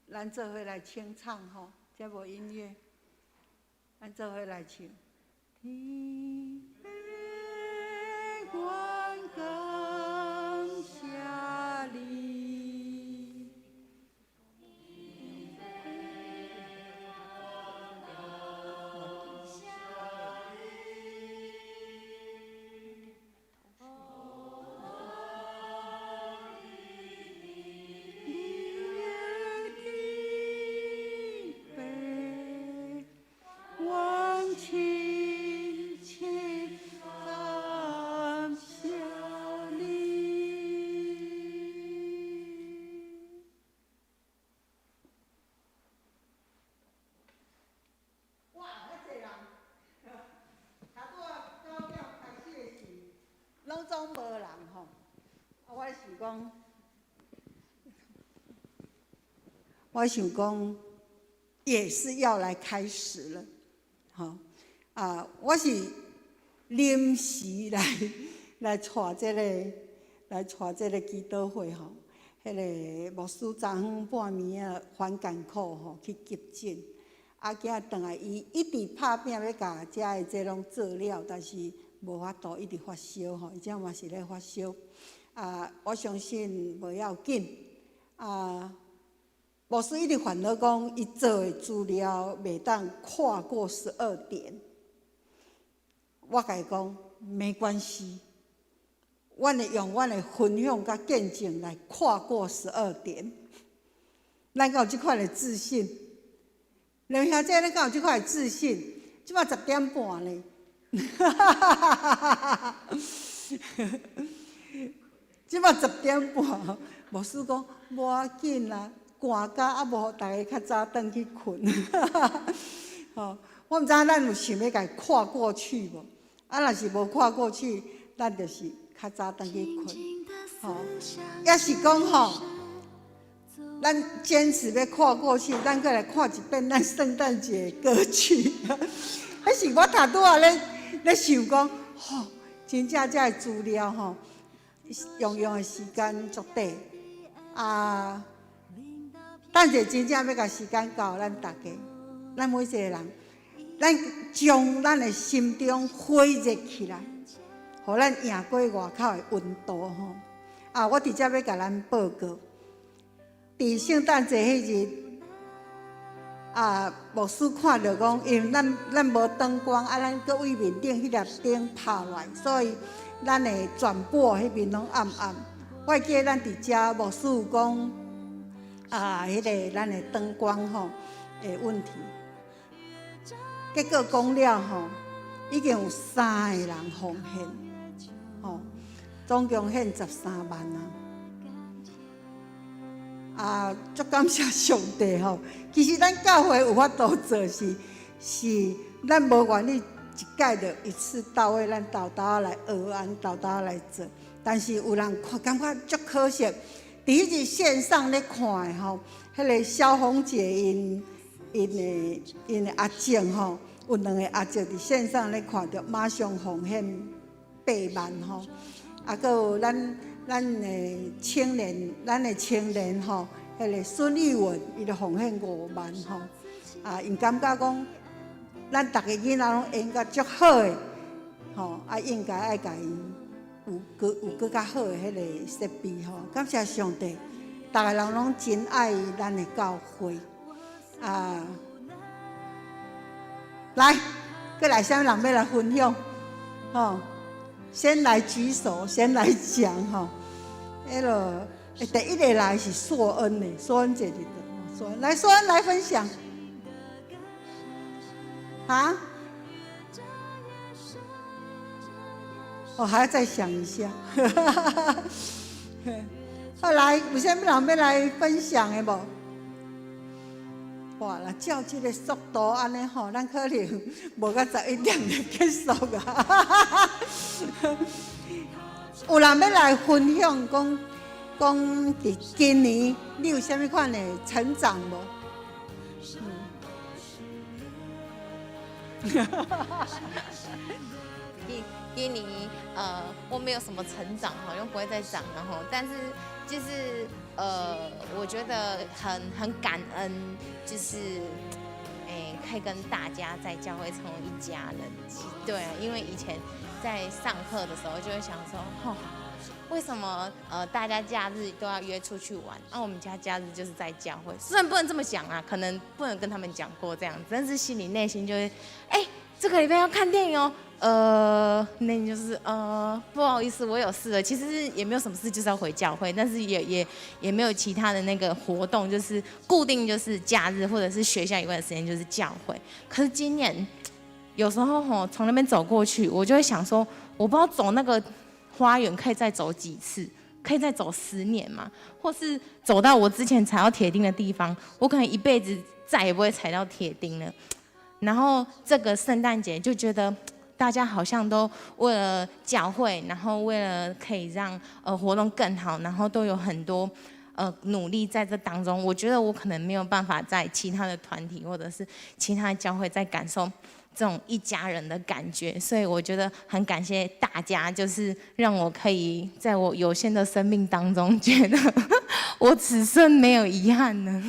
咱做伙來清唱吼，這無音樂，咱做伙來唱。天父，阮感謝你。阮深切感謝你。哇，遐濟人！頭拄仔9點開始的時，攏總無人吼。啊，我想講，也是要來開始了，吼啊！我是臨時來帶這個祈禱會吼。彼個牧師昨昏半暝仔翻艱苦吼去急診，啊，今仔轉來伊一直拍拚欲共遮的這攏做了，但是無法度，一直發燒吼，伊這嘛是咧發燒。啊，我相信無要緊。啊，牧師一直煩惱講，伊做的資料袂當跨過12點。我共伊講沒關係，阮會用阮的分享佮見證來跨過12點。咱敢有這款的自信？梁小姐，你敢有這款的自信？這擺10點半呢。這擺10點半，牧師講無要緊啦，寒甲啊無，予逐家較早轉去睏。吼，我毋知影咱有想欲共伊跨過去無？啊，若是無跨過去，咱就是較早轉去睏。吼，抑是講吼，咱堅持欲跨過去，咱閣來看一遍咱聖誕節的歌曲。彼是我頭拄仔咧想講，吼，真正這个資料吼，用的時間足短啊！等者真正欲共時間交予咱逐家，咱每一個人，咱將咱的心中火熱起來，予咱贏過外口的溫度吼。啊，我佇遮欲共咱報告，佇聖誕節彼日，啊，牧師看著講，因為咱咱無燈光，啊，咱閣對面頂彼粒燈拍落來，所以咱的轉播彼邊攏暗暗。我會記得咱佇遮牧師有講，啊，彼个咱的燈光吼的問題。結果講了吼，已經有三个人奉獻，吼，總共獻13萬啊！啊，足感謝上帝吼！其實咱教會有法度做是，是咱無願意一屆就一次到位，咱沓沓來學，按沓沓來做。但是有人看感覺足可惜，佇彼日線上咧看的吼，彼个蕭紅姐𪜶𪜶的阿叔吼，有兩个阿叔佇線上咧看著，馬上奉獻8萬吼，啊，閣有咱咱的青年，咱的青年吼，彼个孫玉文，伊就奉獻5萬吼，啊，𪜶感覺講，咱逐个囡仔攏演甲足好的，吼，啊，應該愛共𪜶有閣有閣較好的彼個設備吼，感謝上帝，逐个人攏真愛咱的教會，啊，來，閣來啥物人欲來分享？吼，先來舉手，先來講吼。彼个第一个來是碩恩的，碩恩姐姐的，碩恩來，碩恩來分享。啊？我還要再想一下。後來有啥物人欲來分享的無？哇！若照這个速度按呢吼，咱可能無到11點就結束啊。有人欲來分享，講講佇今年你有啥物款的成長無？嗯。今年我沒有什麼成長，好像不會再長了哈。但是就是我覺得很感恩，就是可以跟大家在教會成為一家人。對啊，因為以前在上課的時候就會想說，哦，為什麼大家假日都要約出去玩？啊，我們家假日就是在教會。雖然不能這麼講啊，可能不能跟他們講過這樣子，但是心裡內心就會，這個禮拜要看電影哦。那你就是不好意思，我有事了。其實也沒有什麼事，就是要回教會，但是也沒有其他的那個活動，就是固定就是假日或者是學校以外的時間就是教會。可是今年有時候吼從那邊走過去，我就會想說，我不知道走那個花園可以再走幾次，可以再走10年嘛？或是走到我之前踩到鐵釘的地方，我可能一輩子再也不會踩到鐵釘了。然後這個聖誕節就覺得，大家好像都為了教會，然後為了可以讓活動更好，然後都有很多努力在這當中。我覺得我可能沒有辦法在其他的團體或者是其他的教會再感受這種一家人的感覺，所以我覺得很感謝大家，就是讓我可以在我有限的生命當中，覺得我此生沒有遺憾呢。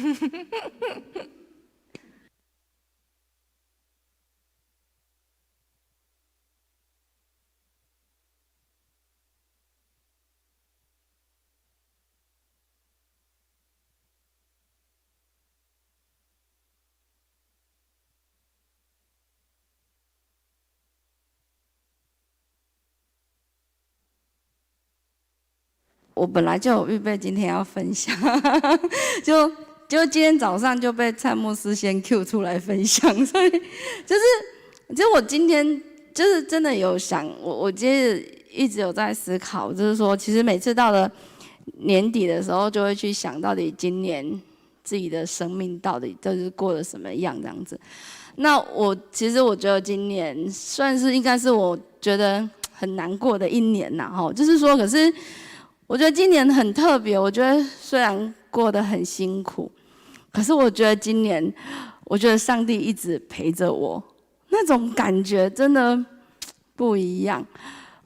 我本來就有預備今天要分享，就今天早上就被蔡牧師先 cue 出來分享，所以就是，就我今天就是真的有想，我今日一直有在思考，就是說，其實每次到了年底的時候，就會去想到底今年自己的生命到底就是過得什麼樣這樣子。那我其實我覺得今年算是應該是我覺得很難過的一年呐，吼，就是說，可是。我覺得今年很特別。我覺得雖然過得很辛苦，可是我覺得今年，我覺得上帝一直陪着我，那種感覺真的不一樣。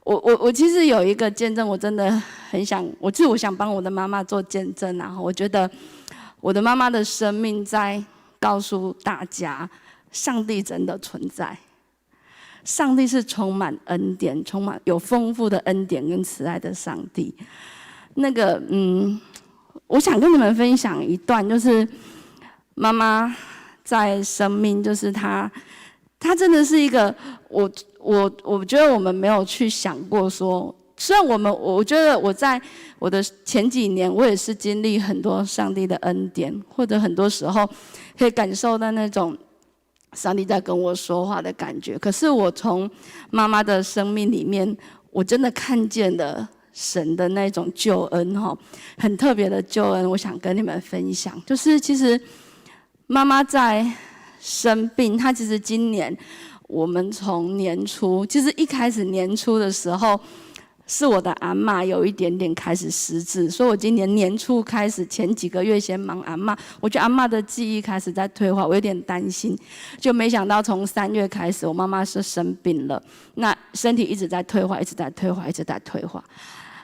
我其實有一個見證，我真的很想，我就我想幫我的媽媽做見證啊。我覺得我的媽媽的生命在告訴大家，上帝真的存在。上帝是充滿恩典、充滿有豐富的恩典跟慈愛的上帝。那個，我想跟你們分享一段，就是媽媽在生命，就是她真的是一个，我觉得我们没有去想过说，虽然我觉得我在我的前几年，我也是经历很多上帝的恩典，或者很多时候可以感受到那种上帝在跟我说话的感觉。可是我从妈妈的生命里面，我真的看见了神的那种救恩，哈，很特别的救恩，我想跟你们分享。就是其实妈妈在生病，她其实今年我们从年初，其实一开始年初的时候，是我的阿嬷有一点点开始失智，所以我今年年初开始前几个月先忙阿嬷，我觉得阿嬷的记忆开始在退化，我有点担心，就没想到从3月开始，我妈妈是生病了，那身体一直在退化，一直在退化，一直在退化。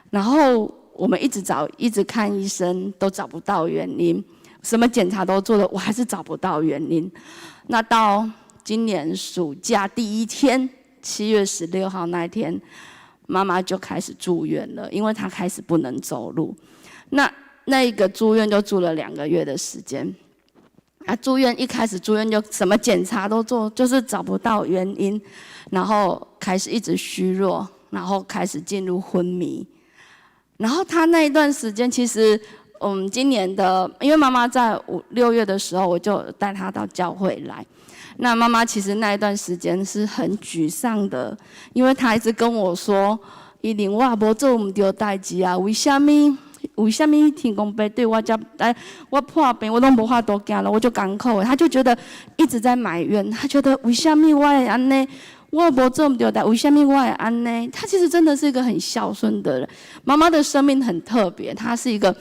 然后我们一直找，一直看医生，都找不到原因，什么检查都做了，我还是找不到原因。那到今年暑假第一天，7月16号那一天，妈妈就开始住院了，因为她开始不能走路。那一个住院就住了2个月的时间。啊，住院一开始住院就什么检查都做，就是找不到原因，然后开始一直虚弱，然后开始进入昏迷。然后他那一段时间，其实，今年的，因为妈妈在五六月的时候，我就带她到教会来。那妈妈其实那一段时间是很沮丧的，因为她一直跟我说：“伊玲，我無做毋著代誌啊，為啥物？為啥物天公伯對我遮哎，我破病我攏無法度行路，我足艱苦的。”她就覺得一直在埋怨，她覺得為啥物我會按呢？我無做毋著代，為啥物我會按呢？她其實真的是一個很孝順的人。媽媽的生命很特別，她是一個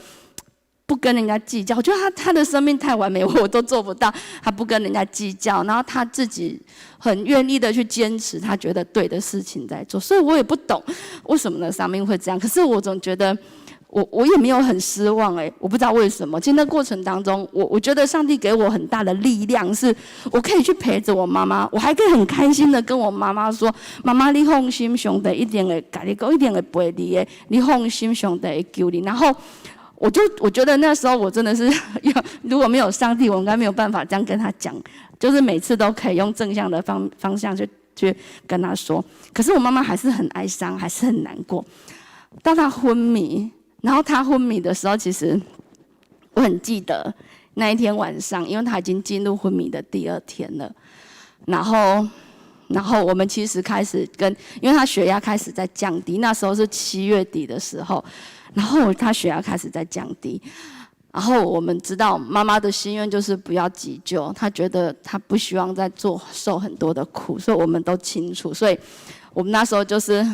不跟人家計較。我覺得她的生命太完美，我都做不到。她不跟人家計較，然後她自己很願意的去堅持她覺得對的事情在做。所以我也不懂為什麼呢生命會這樣。可是我總覺得我也沒有很失望哎，我不知道為什麼。其實那過程當中，我覺得上帝給我很大的力量，是我可以去陪着我媽媽，我還可以很開心的跟我媽媽說：“媽媽，你放心，上帝一定會共你顧，一定會陪你的，你放心，上帝會救你。”然後我覺得那時候我真的是，如果沒有上帝，我應該沒有辦法這樣跟他講，就是每次都可以用正向的方向去跟他說。可是我媽媽還是很哀傷，還是很難過。到她昏迷。然後他昏迷的時候，其實我很記得那一天晚上，因為他已經進入昏迷的第二天了。然後我們其實開始跟，因為他血壓開始在降低，那時候是7月底的時候，然後他血壓開始在降低。然後我們知道媽媽的心願就是不要急救，她覺得她不希望再做受很多的苦，所以我們都清楚。所以我們那時候就是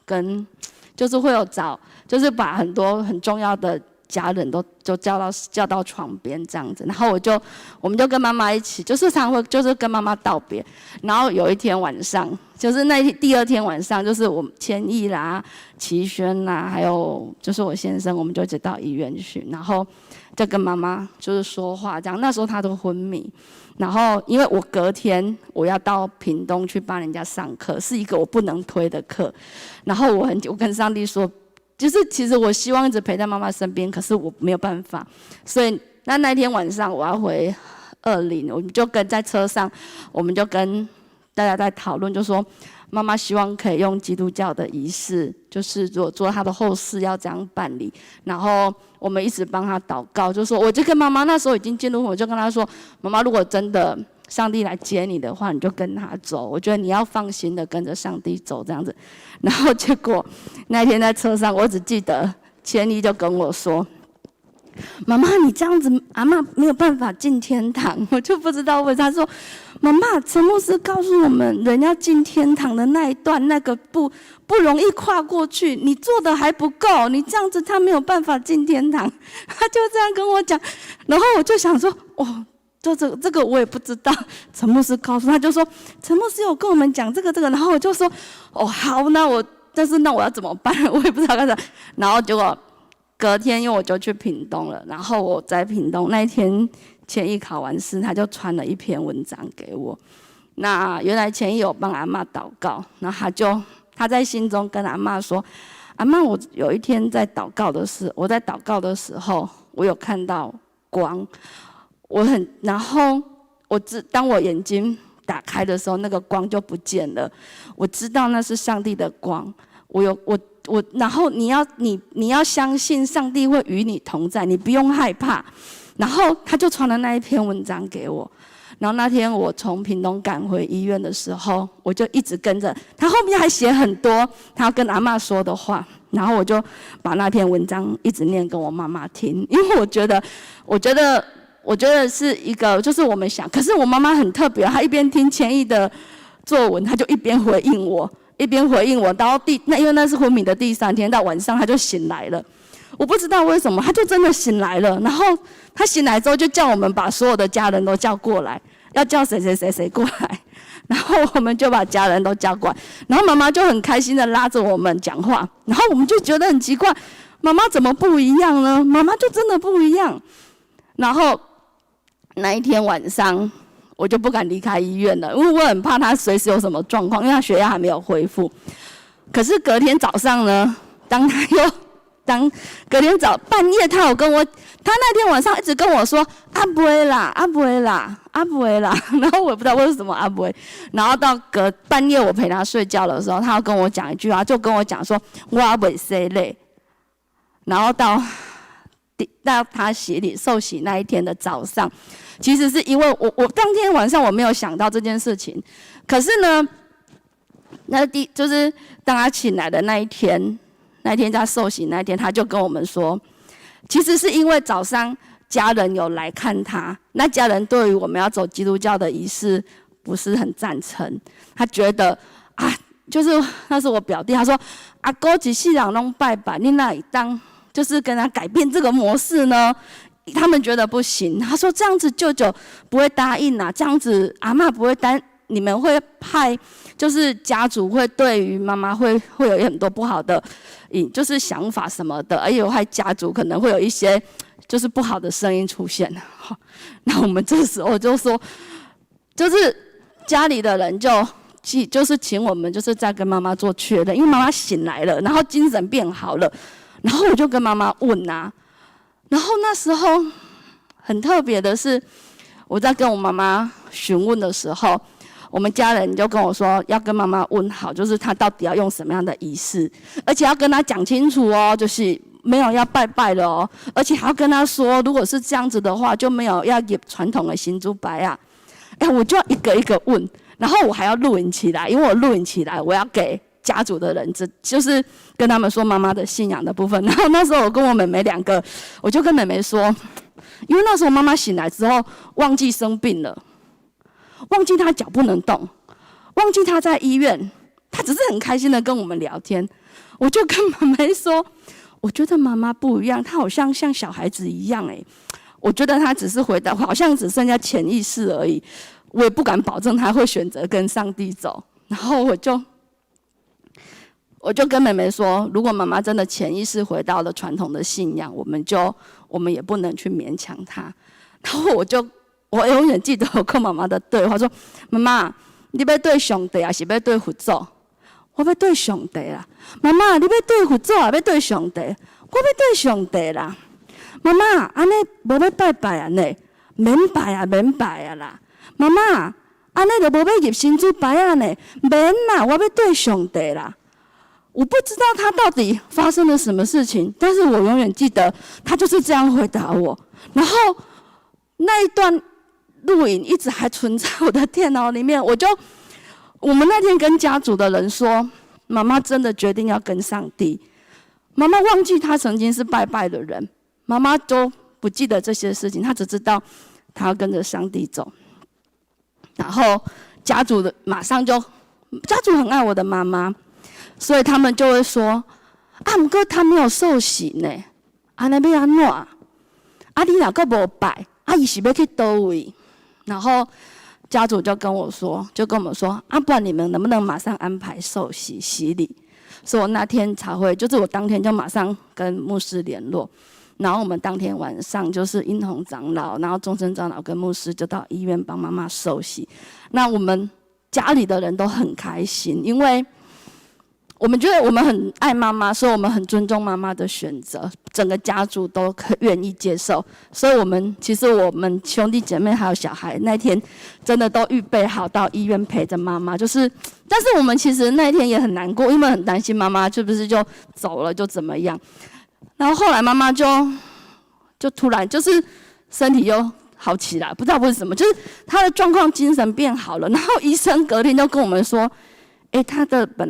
跟，就是會有找，就是把很多很重要的家人都就叫到床邊這樣子，然後我們就跟媽媽一起，就是常會就是跟媽媽道別。然後有一天晚上，就是那第二天晚上，就是我千億啦、齊軒啦，還有就是我先生，我們就一起到醫院去，然後就跟媽媽就是說話這樣。那時候她都昏迷，然後因為我隔天我要到屏東去幫人家上課，是一個我不能推的課，然後我跟上帝說，就是其實我希望一直陪在媽媽身邊，可是我沒有辦法，所以那天晚上我要回二林，我們就跟在車上，我們就跟大家在討論，就說媽媽希望可以用基督教的儀式，就是做做她的後事要這樣辦理，然後我們一直幫她禱告，就說我就跟媽媽那時候已經進入，我就跟她說，媽媽如果真的上帝來接你的話，你就跟他走。我覺得你要放心的跟着上帝走這樣子。然後結果那天在車上，我只記得千麗就跟我說：“媽媽，你這樣子，阿嬤沒有辦法進天堂。”我就不知道為啥。他說：“媽媽，陳牧師告訴我們，人要進天堂的那一段，那個不容易跨過去，你做的還不夠，你這樣子他沒有辦法進天堂。”他就這樣跟我講，然後我就想說：“哦。”就這個我也不知道，陳牧師告訴他，就說陳牧師有跟我們講這個，然後我就說哦好，那我但是那我要怎麼辦？我也不知道幹啥。然後結果隔天，因為我就去屏東了，然後我在屏東那一天，千億考完試，他就傳了一篇文章給我。那原來千億有幫阿嬤禱告，然後他在心中跟阿嬤說：“阿嬤，我有一天在禱告的時，我在禱告的時候，我有看到光。”然後当我眼睛打開的時候，那個光就不見了。我知道那是上帝的光。我有我我，然後你要相信上帝會與你同在，你不用害怕。然後他就傳了那一篇文章給我。然後那天我從屏東趕回醫院的時候，我就一直跟着他，後面還寫很多他要跟阿嬤說的話。然後我就把那篇文章一直念給我媽媽聽，因為我覺得是一個，就是我們想，可是我媽媽很特別，她一邊聽千億的作文，她就一邊回應我，一邊回應我。到第那因為那是昏迷的第三天，到晚上她就醒來了。我不知道為什麼，她就真的醒來了。然後她醒來之後，就叫我們把所有的家人都叫過來，要叫誰誰誰誰過來。然後我們就把家人都叫過來，然後媽媽就很開心的拉着我們講話，然後我們就覺得很奇怪，媽媽怎麼不一樣呢？媽媽就真的不一樣。然後那一天晚上，我就不敢離開醫院了，因為我很怕他隨時有什麼狀況，因為他血壓還沒有恢復。可是隔天早上呢，當他又當隔天早半夜，他有跟我，他那天晚上一直跟我說：“啊袂啦，啊袂啦，啊袂啦。”然後我也不知道為什麼啊袂。然後到隔半夜我陪他睡覺的時候，他要跟我講一句話，就跟我講說：“我袂洗禮。”然後到他洗禮受洗那一天的早上，其實是因為我當天晚上我沒有想到這件事情，可是呢，那就是當他醒來的那一天，那天他受洗那一天，他就跟我們說，其實是因為早上家人有來看他，那家人對於我們要走基督教的儀式不是很贊成，他覺得啊，就是那是我表弟，他說阿哥一世人攏拜拜，你哪會當就是跟他改變這個模式呢？他們覺得不行。他說這樣子舅舅不會答應啊，這樣子阿嬤不會答，你們會派，就是家族會對於媽媽會有很多不好的，就是想法什麼的，而且還家族可能會有一些就是不好的聲音出現。那我們這時候就說，就是家裡的人就是請我們就是再跟媽媽做確認，因為媽媽醒來了，然後精神變好了。然後我就跟媽媽問啊，然後那時候很特別的是，我在跟我媽媽詢問的時候，我們家人就跟我說要跟媽媽問好，就是她到底要用什麼樣的儀式，而且要跟她講清楚哦，就是沒有要拜拜了哦，而且還要跟她說，如果是這樣子的話，就沒有要入傳統的神主牌啊。哎，我就要一個一個問，然後我還要錄影起來，因為我錄影起來，我要給家族的人，這就是跟他們說媽媽的信仰的部分。然後那時候我跟我妹妹兩個，我就跟妹妹說，因為那時候媽媽醒來之後忘記生病了，忘記她腳不能動，忘記她在醫院，她只是很開心的跟我們聊天。我就跟妹妹說，我覺得媽媽不一樣，她好像像小孩子一樣，哎，我覺得她只是回答，好像只剩下潛意識而已，我也不敢保證她會選擇跟上帝走。然後我就跟妹妹說，如果媽媽真的潛意識回到了傳統的信仰，我們也不能去勉強她。然後我永遠記得我跟媽媽的對話，說：媽媽，你欲對上帝還是欲對佛祖？我欲對上帝啦。媽媽，你欲對佛祖還欲對上帝？我欲對上帝啦。媽媽，按呢無欲拜拜啊呢？免拜啊，免拜啊啦。媽媽，按呢就無欲入神主牌啊呢？免啦，我欲對上帝啦。我不知道他到底發生了什麼事情，但是我永遠記得他就是這樣回答我。然後那一段錄影一直還存在我的電腦裡面。我們那天跟家族的人說，媽媽真的決定要跟上帝。媽媽忘記她曾經是拜拜的人，媽媽都不記得這些事情，她只知道她要跟着上帝走。然後家族的馬上就，家族很愛我的媽媽。所以他們就會說：“啊，毋過他沒有受洗呢，按呢欲按怎？啊，你若閣無拜，啊，伊是欲去佗位？”然後家族就跟我說，就跟我們說：“啊，不然你們能不能馬上安排受洗洗禮？”所以我那天才會，就是我當天就馬上跟牧師聯絡，然後我們當天晚上就是英紅長老，然後終身長老跟牧師就到醫院幫媽媽受洗。那我們家裡的人都很開心，因為我們覺得我們很愛媽媽，所以我們很尊重媽媽的選擇。整个家族都可愿意接受，所以我们其实我们兄弟姐妹还有小孩那天真的都预备好到医院陪着妈妈，就是，但是我们其实那一天也很难过，因为很担心妈妈是不是就走了就怎么样。然后后来妈妈就突然就是身体又好起来，不知道为什么，就是她的状况精神变好了。然后医生隔天就跟我们说，哎，她的本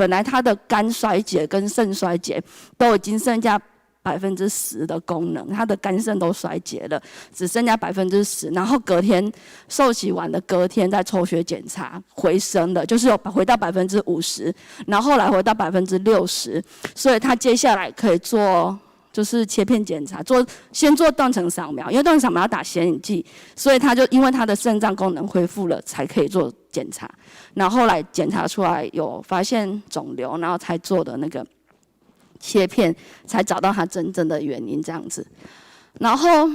来她的肝衰竭跟肾衰竭都已经剩下百分之十的功能，他的肝肾都衰竭了，只剩下百分之十。然后隔天受洗完的隔天再抽血检查回升了，就是有回到50%，然后后来回到60%，所以他接下来可以做就是切片检查，先做断层扫描，因为断层扫描要打显影剂，所以他就因为他的肾脏功能恢复了，才可以做检查。然后后来检查出来有发现肿瘤，然后才做的那个切片，才找到他真正的原因这样子。然后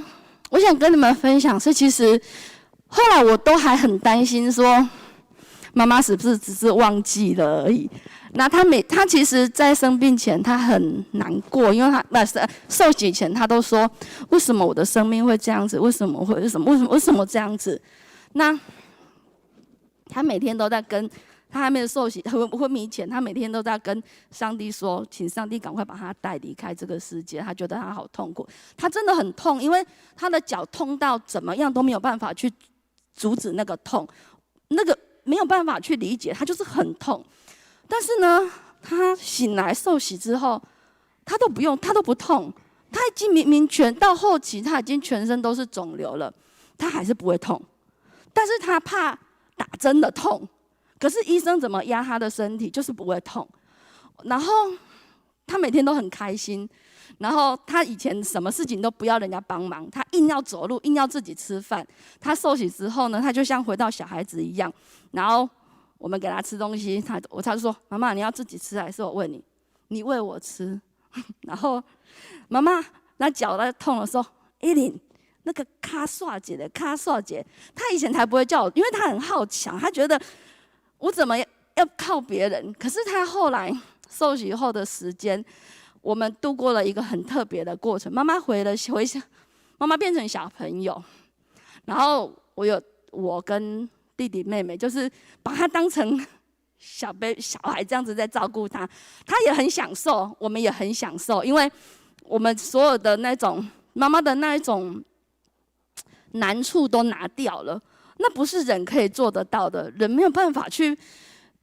我想跟你们分享是，其实后来我都还很担心说，妈妈是不是只是忘记了而已。那他其实，在生病前他很难过，因为他那是受洗前他都说，为什么我的生命会这样子？为什么会为什么为什么为什么这样子？那他每天都在跟他还没有受洗昏迷前，他每天都在跟上帝说，请上帝赶快把他带离开这个世界。他觉得他好痛苦，他真的很痛，因为他的脚痛到怎么样都没有办法去阻止那个痛，那个没有办法去理解，他就是很痛。但是呢，他醒来受洗之后，他都不用，他都不痛。他已经明明全到后期，他已经全身都是肿瘤了，他还是不会痛。但是他怕打针的痛，可是医生怎么压他的身体，就是不会痛。然后他每天都很开心。然后他以前什么事情都不要人家帮忙，他硬要走路，硬要自己吃饭。他受洗之后呢，他就像回到小孩子一样。然后我们给他吃东西，他就说：“妈妈，你要自己吃还是我喂你？你喂我吃。”然后妈妈那脚在痛的时候，依琳那个跤煞一下，跤煞一下，他以前才不会叫我，因为他很好强，他觉得我怎么要靠别人？可是他后来受洗后的时间，我们度过了一个很特别的过程。妈妈回了回想，妈妈变成小朋友，然后我跟弟弟妹妹，就是把他当成小孩这样子在照顾他，他也很享受，我们也很享受，因为我们所有的那种妈妈的那一种难处都拿掉了，那不是人可以做得到的，人没有办法去，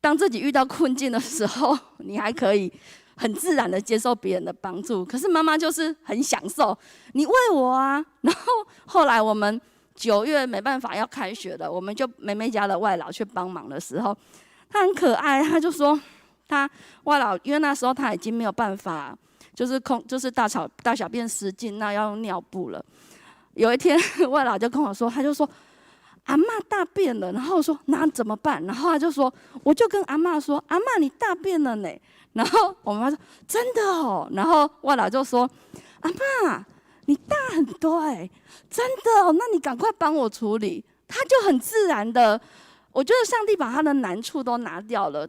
当自己遇到困境的时候，你还可以很自然的接受别人的帮助，可是妈妈就是很享受，你喂我啊。然后后来我们9月没办法要开学了，我们就妹妹家的外劳去帮忙的时候，他很可爱，他就说他外劳，因为那时候他已经没有办法，就是空就是大小便失禁，那要用尿布了。有一天外劳就跟我说，他就说阿嬷大便了，然后我说那怎么办？然后他就说我就跟阿嬷说，阿嬷你大便了呢。然后我妈说真的哦，然后外劳就说阿嬷你大很多哎，真的哦，那你赶快帮我处理。他就很自然的，我觉得上帝把他的难处都拿掉了。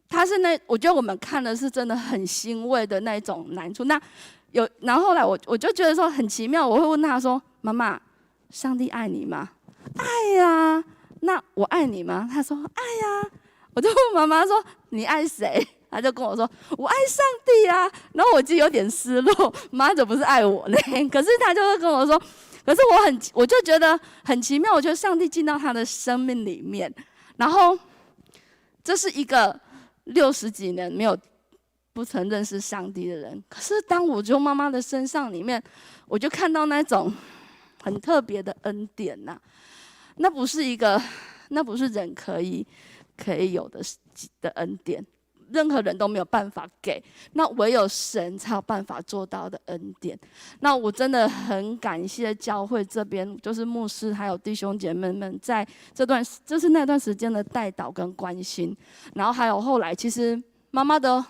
他是那，我觉得我们看的是真的很欣慰的那种难处。那有，然后后来我就觉得说很奇妙，我会问他说：“妈妈，上帝爱你吗？”“爱呀。”“那我爱你吗？”他说：“爱呀。”我就问妈妈说：“你爱谁？”他就跟我说：“我爱上帝啊。”然后我就有点失落，妈怎么不是爱我呢？可是他就会跟我说，可是我就觉得很奇妙，我觉得上帝进到他的生命里面，然后这是一个60几年没有不曾认识上帝的人。可是当我从妈妈的身上里面，我就看到那种很特别的恩典呐，那不是人可以有的恩典，任何人都没有办法给，那唯有神才有办法做到的恩典。那我真的很感谢教会这边，就是牧师还有弟兄姐妹们，在这段就是那段时间的代祷跟关心，然后还有后来，其实妈妈的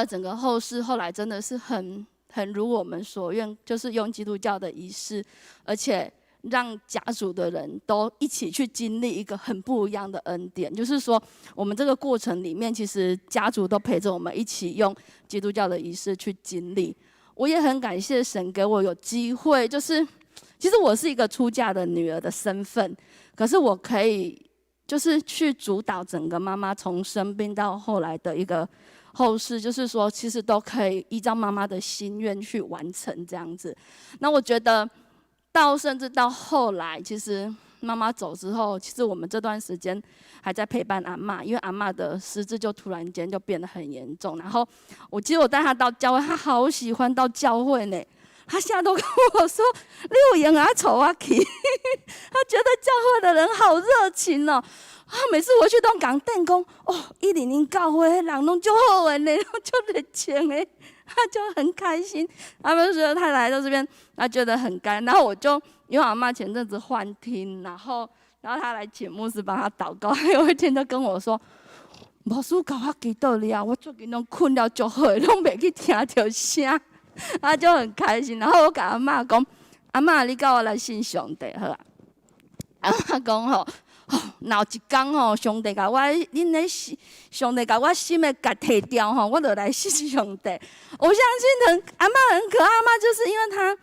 整个后事，后来真的是很如我们所愿，就是用基督教的仪式，而且讓家族的人都一起去經歷一個很不一樣的恩典。就是說，我們這個過程裡面，其實家族都陪着我們一起用基督教的儀式去經歷。我也很感謝神給我有機會，就是其實我是一個出嫁的女兒的身份，可是我可以就是去主導整個媽媽從生病到後來的一個後事，就是說其實都可以依照媽媽的心願去完成這樣子。那我覺得，到甚至到後來，其實媽媽走之後，其實我們這段時間還在陪伴阿嬤，因為阿嬤的失智就突然間就變得很嚴重。然後我記得我帶她到教會，她好喜歡到教會呢。她現在都跟我說：“你有閒啊，帶我去。”她覺得教會的人好熱情哦。啊，每次回去都講電講哦，一零零教會人攏足好的呢，攏足熱情的。他就很開心，他們說他來到這邊，他覺得很乾。然後我就因為阿嬤前陣子幻聽，然後他來請牧師幫他禱告。有一天就跟我說：“牧師共我祈禱了，我最近攏睏了足好，攏袂去聽著聲。”他就很開心。然後我共阿嬤講：“阿嬤，你佮我來信上帝好啊？”阿嬤講吼。若有一工吼，上帝共我，恁咧上帝共我心的結提掉吼，我就來信上帝。我相信很阿嬤很可愛，阿嬤就是因為她，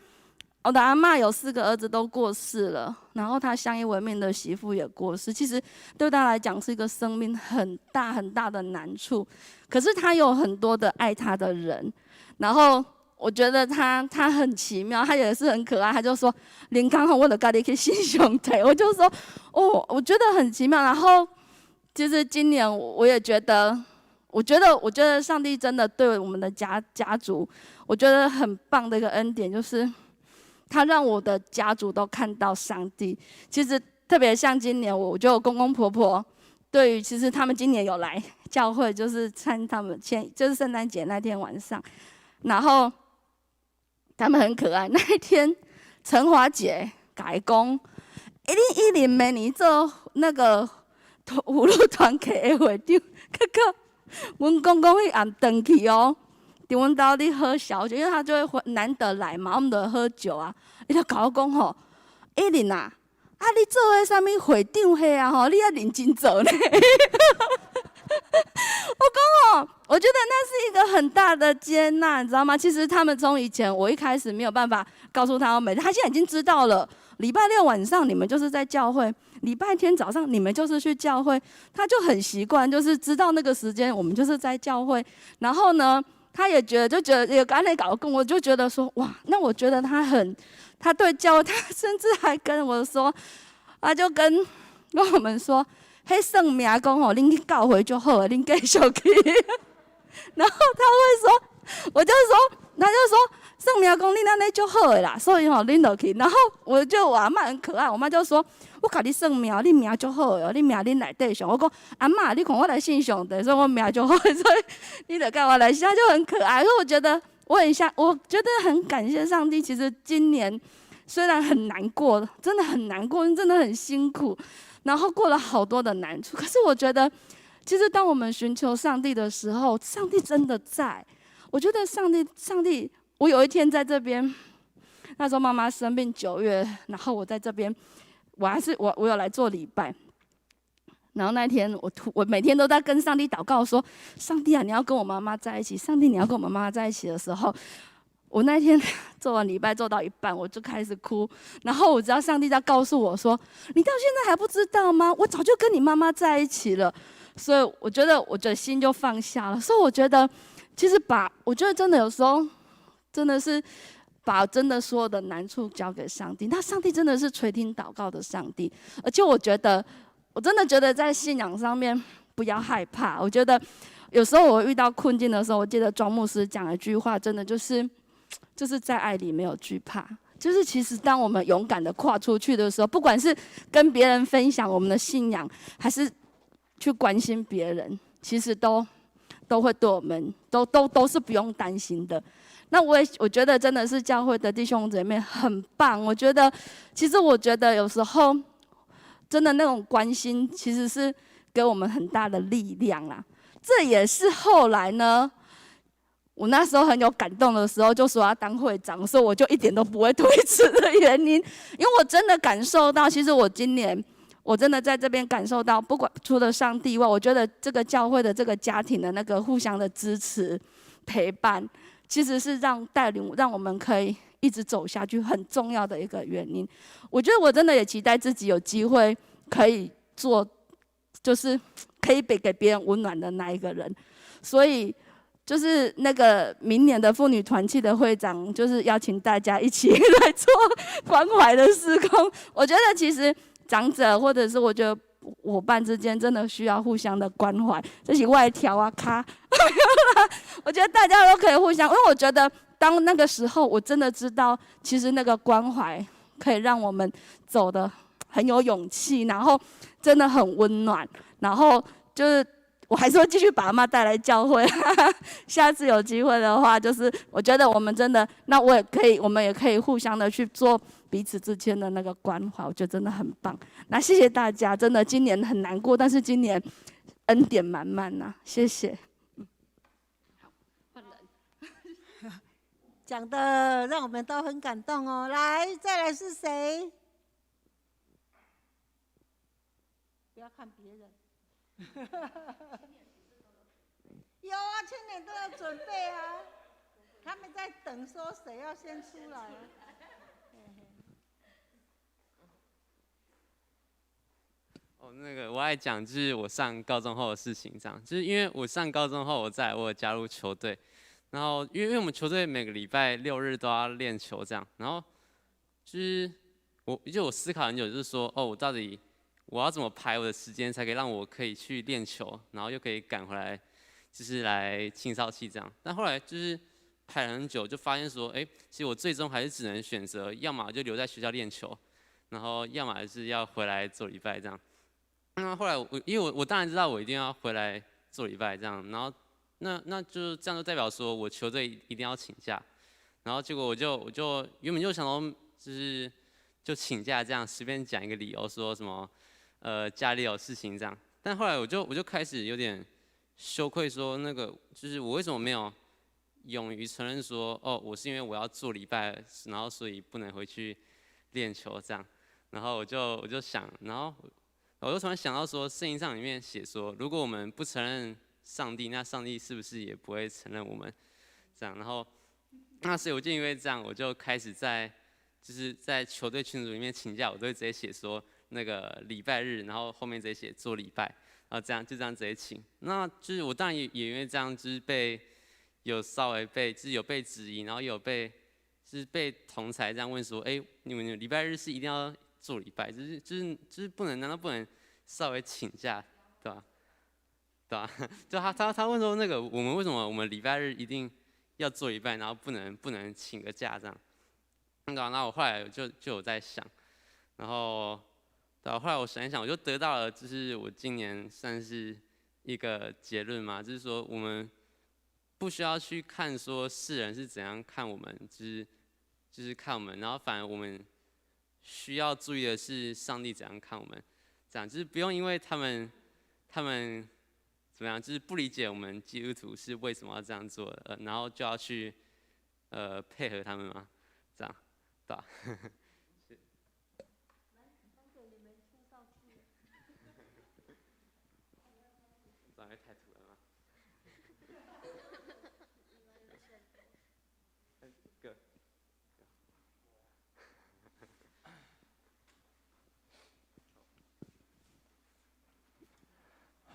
我的阿嬤有四個兒子都過世了，然後她相依為命的媳婦也過世，其實對她來講是一個生命很大很大的難處。可是她有很多的愛她的人，然後我覺得她很奇妙，她也是很可愛。她就說：“林剛好我就共你去信上帝。”我就說：“哦，我覺得很奇妙。”然後其實今年我也覺得，我覺得上帝真的對我們的家族，我覺得很棒的一個恩典，就是他讓我的家族都看到上帝。其實特別像今年，我覺得我公公婆婆對於其實他們今年有來教會，就是參他們前就是聖誕節那天晚上，然後他們很可愛。那一天，陳華姐共伊講：“欸，你一零明年做那個葫蘆團契的會長，結果阮公公彼暗轉去哦，佇阮兜咧喝小酒，因為他就會難得來嘛，我們就喝酒啊。伊就共我講吼：一玲啊，啊你做彼啥物會長彼啊吼，你愛認真做呢。”我講哦，我覺得那是一個很大的接納，你知道嗎？其實他們從以前，我一開始沒有辦法告訴他們，他現在已經知道了。禮拜六晚上你們就是在教會，禮拜天早上你們就是去教會，他就很習慣，就是知道那個時間我們就是在教會。然後呢，他也覺得就覺得也剛才搞跟我就覺得說哇，那我覺得他很，他對教會，他甚至還跟我說，他就跟我們說，彼算命講吼，恁去教會就好，恁繼續去。然後他會說，我就說，他就說算命講恁按呢足好的啦，所以吼恁就去。然後我就我阿嬤很可愛，我媽就說，我共你算命，你命足好的，你命恁內底上。我講阿嬤，你看我來信上帝，所以我命足好，所以你就共我來信，他就很可愛。所以我覺得我很像，我覺得很感謝上帝。其實今年雖然很難過，真的很難過，真的很辛苦。然後過了好多的難處，可是我覺得，其實當我們尋求上帝的時候，上帝真的在。我覺得上帝，上帝，我有一天在這邊，那時候媽媽生病9月，然後我在這邊，我還是我有來做禮拜。然後那天我每天都在跟上帝禱告說：上帝啊，你要跟我媽媽在一起，上帝你要跟我媽媽在一起的時候，我那天做完禮拜做到一半，我就開始哭。然後我知道上帝在告訴我說：你到現在還不知道嗎？我早就跟你媽媽在一起了。所以我覺得我的心就放下了。所以我覺得，其實把我覺得真的有時候真的是把真的所有的難處交給上帝。那上帝真的是垂聽禱告的上帝。而且我覺得，我真的覺得在信仰上面不要害怕。我覺得有時候我遇到困境的時候，我記得莊牧師講一句話，真的就是在愛裡沒有懼怕。就是其實當我們勇敢的跨出去的時候，不管是跟別人分享我們的信仰，還是去關心別人，其實都會對我們都是不用擔心的。那我也我覺得真的是教會的弟兄姐妹很棒。我覺得其實我覺得有時候真的那種關心，其實是給我們很大的力量啦。這也是後來呢，我那时候很有感动的时候，就说要当会长，所以我就一点都不会推辞的原因，因为我真的感受到，其实我今年我真的在这边感受到，不管除了上帝外，我觉得这个教会的这个家庭的那个互相的支持、陪伴，其实是让带领让我们可以一直走下去很重要的一个原因。我觉得我真的也期待自己有机会可以做，就是可以给别人温暖的那一个人，所以。就是那个明年的妇女团契的会长，就是邀请大家一起来做关怀的事工。我觉得其实长者或者是我觉得伙伴之间真的需要互相的关怀，这是外调啊卡，我觉得大家都可以互相，因为我觉得当那个时候，我真的知道，其实那个关怀可以让我们走得很有勇气，然后真的很温暖，然后就是。我还是会继续把阿嬷带来教会。下次有机会的话，就是我觉得我们真的，那我也可以，我们也可以互相的去做彼此之间的那个关怀，我觉得真的很棒。那谢谢大家，真的今年很难过，但是今年恩典满满呐，谢谢。好，换人。讲的让我们都很感动哦。来，再来是谁？不要看别人。有啊，青年都要准备啊，他们在等说谁要先出来。哦，那个我爱讲就是我上高中后的事情，这样就是因为我上高中后，我有加入球队，然后因为我们球队每个礼拜六日都要练球这样，然后就是我思考很久，就是说哦，我到底我要怎么排我的时间，才可以让我可以去练球，然后又可以赶回来，就是来清扫器这样。但后来就是排了很久，就发现说，哎，其实我最终还是只能选择，要么就留在学校练球，然后要么是要回来做礼拜这样。那后来我因为我当然知道我一定要回来做礼拜这样，然后那就这样就代表说我球队一定要请假，然后结果我就原本就想说就是就请假这样随便讲一个理由说什么家里有事情这样，但后来我就开始有点羞愧说那个就是我为什么没有勇于承认说哦我是因为我要做礼拜，然后所以不能回去练球这样，然后我就想，然后我就突然想到说，圣经上里面写说，如果我们不承认上帝，那上帝是不是也不会承认我们？这样，然后，那所以我就因为这样，我就开始在，就是在球队群组里面请假，我都会直接写说那个礼拜日，然后后面直接写做礼拜，然后这样就这样直接请。那就是我当然也因为这样，就是被有稍微被就是有被质疑，然后有被就是被同侪这样问说，哎，你们礼拜日是一定要做礼拜，就是不能，难道不能稍微请假，对吧？对吧？就他问说那个我们为什么我们礼拜日一定要做礼拜，然后不能请个假这样？对吧？那我后来就有在想，然后到后来我想一想，我就得到了就是我今年算是一个结论嘛，就是说我们不需要去看说世人是怎样看我们，就是看我们，然后反而我们需要注意的是上帝怎样看我们，这样就是不用因为他们怎么样，就是不理解我们基督徒是为什么要这样做，然后就要去配合他们嘛，这样，对吧？这样会太突然吗？个。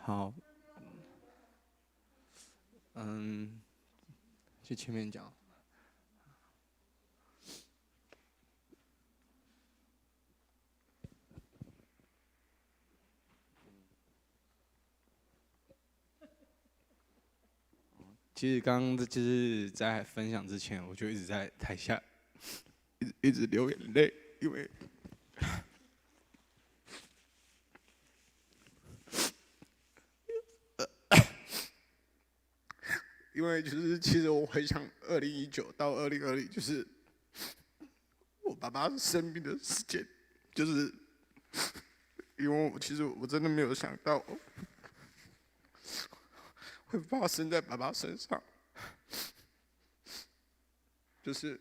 好，去前面讲。其实刚刚就是在分享之前，我就一直在台下，一直一直流眼泪，因为就是其实我回想2019到2020，就是我爸爸生病的时间，就是因为我其实我真的没有想到会发生在爸爸身上。就是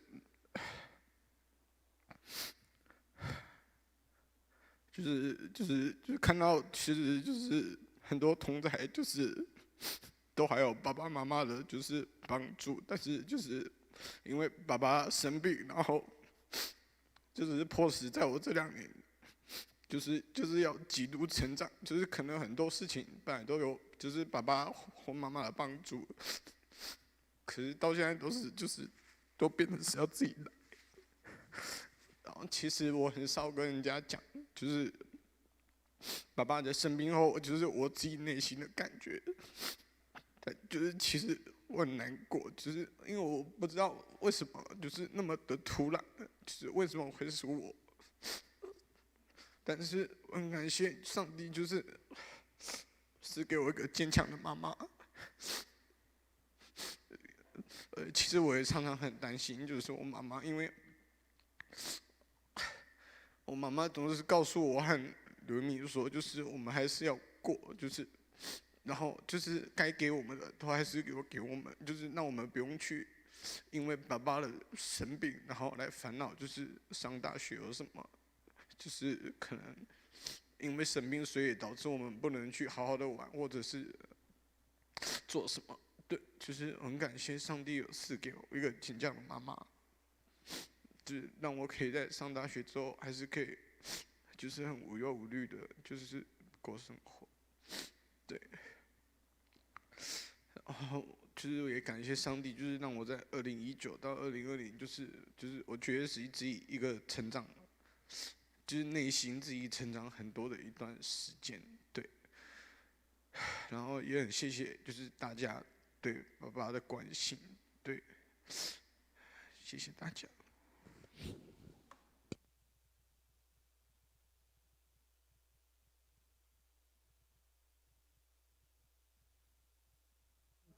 就是就是就看到，其实就是很多同侪就是都还有爸爸妈妈的，就是帮助，但是就是因为爸爸生病，然后就是迫使在我这2年，就是要极度成长，就是可能很多事情本来都有，就是爸爸或妈妈的帮助，可是到现在都是就是都变成是要自己来。然后其实我很少跟人家讲，就是爸爸在生病后，就是我自己内心的感觉，但就是其实我很难过，就是因为我不知道为什么就是那么的突然，就是为什么会是我。但是我很感谢上帝，就是赐给我一个坚强的妈妈。其实我也常常很担心，就是我妈妈，因为我妈妈总是告诉我和刘敏说，就是我们还是要过，就是然后就是该给我们的都还是给我们，就是让我们不用去因为爸爸的生病然后来烦恼，就是上大学有什么，就是可能因为生病，所以导致我们不能去好好的玩，或者是做什么。对，就是很感谢上帝有赐给我一个坚强的妈妈，就是让我可以在上大学之后还是可以，就是很无忧无虑的，就是过生活。对，然后就是也感谢上帝，就是让我在2019到2020，就是我觉得是自己一个成长，就是内心自己成长很多的一段时间。对，然后也很谢谢就是大家对爸爸的关心，对，谢谢大家。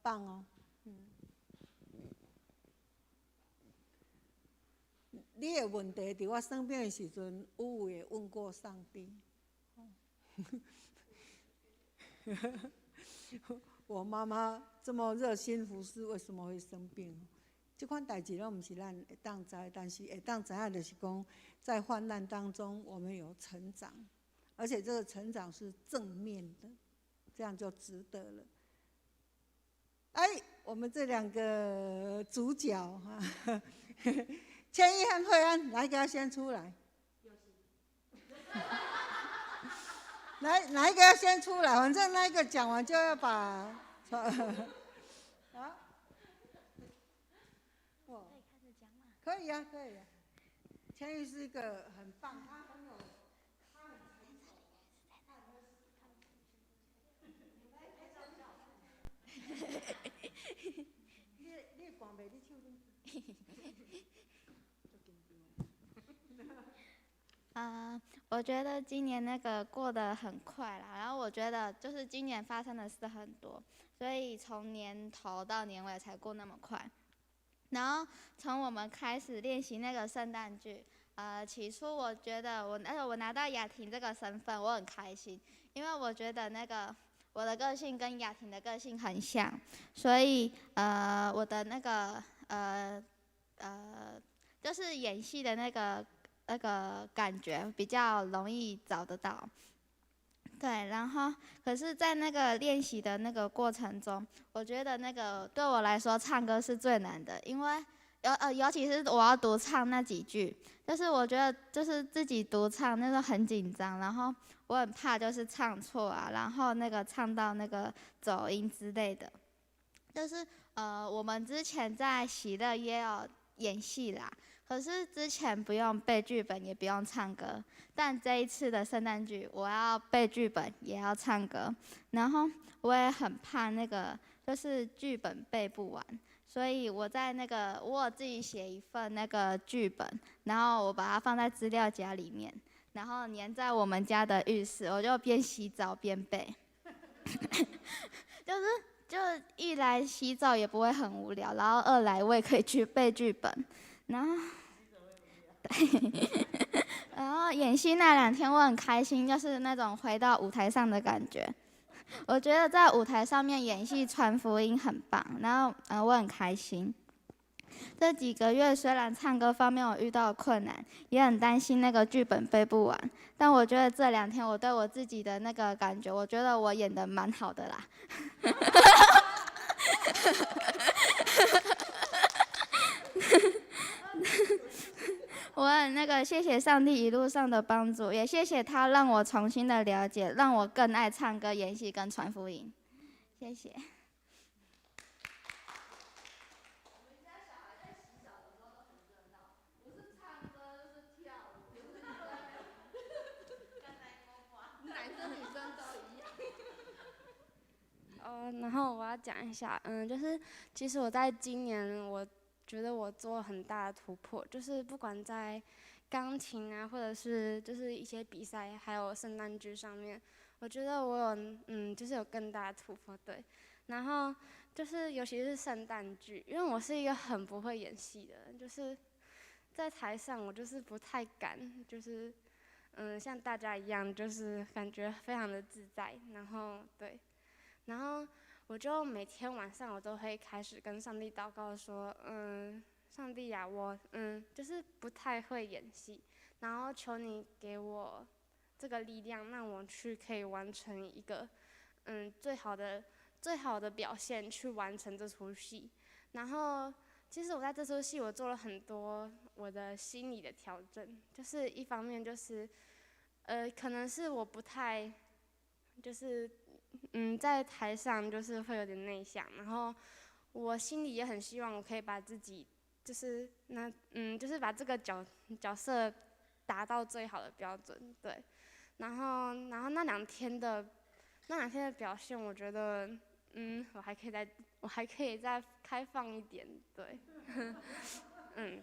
棒哦，你的问题，伫我生病的时阵，有会问过上帝。我妈妈这么热心服侍，为什么会生病？这款代志拢毋是咱会当知，但是会当知影就是讲，在患难当中，我们有成长，而且这个成长是正面的，这样就值得了。哎，我们这两个主角哈，千一和惠安，哪一个要先出来？来，哪一个要先出来？反正那一个讲完就要把，啊，可以啊，可以啊。千玉是一个很棒，他很有，他很成熟，他很会你你悬袂？你手顶。我觉得今年那个过得很快啦，然后我觉得就是今年发生的事很多，所以从年头到年尾才过那么快。然后从我们开始练习那个圣诞剧，起初我觉得我那个我拿到雅婷这个身份，我很开心，因为我觉得那个我的个性跟雅婷的个性很像，所以我的那个就是演戏的那个感觉比较容易找得到。对，然后可是，在那个练习的那个过程中，我觉得那个对我来说唱歌是最难的，因为尤其是我要独唱那几句，就是我觉得就是自己独唱那时候很紧张，然后我很怕就是唱错啊，然后那个唱到那个走音之类的。就是我们之前在喜乐也有演戏啦。可是之前不用背剧本，也不用唱歌，但这一次的圣诞剧，我要背剧本，也要唱歌，然后我也很怕那个，就是剧本背不完，所以我在那个我有自己写一份那个剧本，然后我把它放在资料夹里面，然后粘在我们家的浴室，我就边洗澡边背，就一来洗澡也不会很无聊，然后二来我也可以去背剧本。然后，对，然后演戏那2天我很开心，就是那种回到舞台上的感觉。我觉得在舞台上面演戏传福音很棒，然后我很开心。这几个月虽然唱歌方面我遇到困难，也很担心那个剧本背不完，但我觉得这两天我对我自己的那个感觉，我觉得我演得蛮好的啦。我很那个谢谢上帝一路上的帮助，也谢谢他让我重新的了解，让我更爱唱歌、演戏跟传福音。谢谢。然后我要讲一下，就是其实我在今年，我觉得我做很大的突破，就是不管在钢琴啊，或者是就是一些比赛，还有圣诞剧上面，我觉得我有就是有更大的突破，对。然后就是尤其是圣诞剧，因为我是一个很不会演戏的人，就是在台上我就是不太敢，就是像大家一样，就是感觉非常的自在，然后对。然后我就每天晚上我都会开始跟上帝祷告说，上帝呀，我就是不太会演戏，然后求你给我这个力量，让我去可以完成一个最好的表现，去完成这出戏。然后其实我在这出戏我做了很多我的心理的调整，就是一方面就是可能是我不太就是在台上就是会有点内向，然后我心里也很希望我可以把自己就是那就是把这个角色达到最好的标准，对。然后那两天的表现，我觉得我还可以再开放一点，对。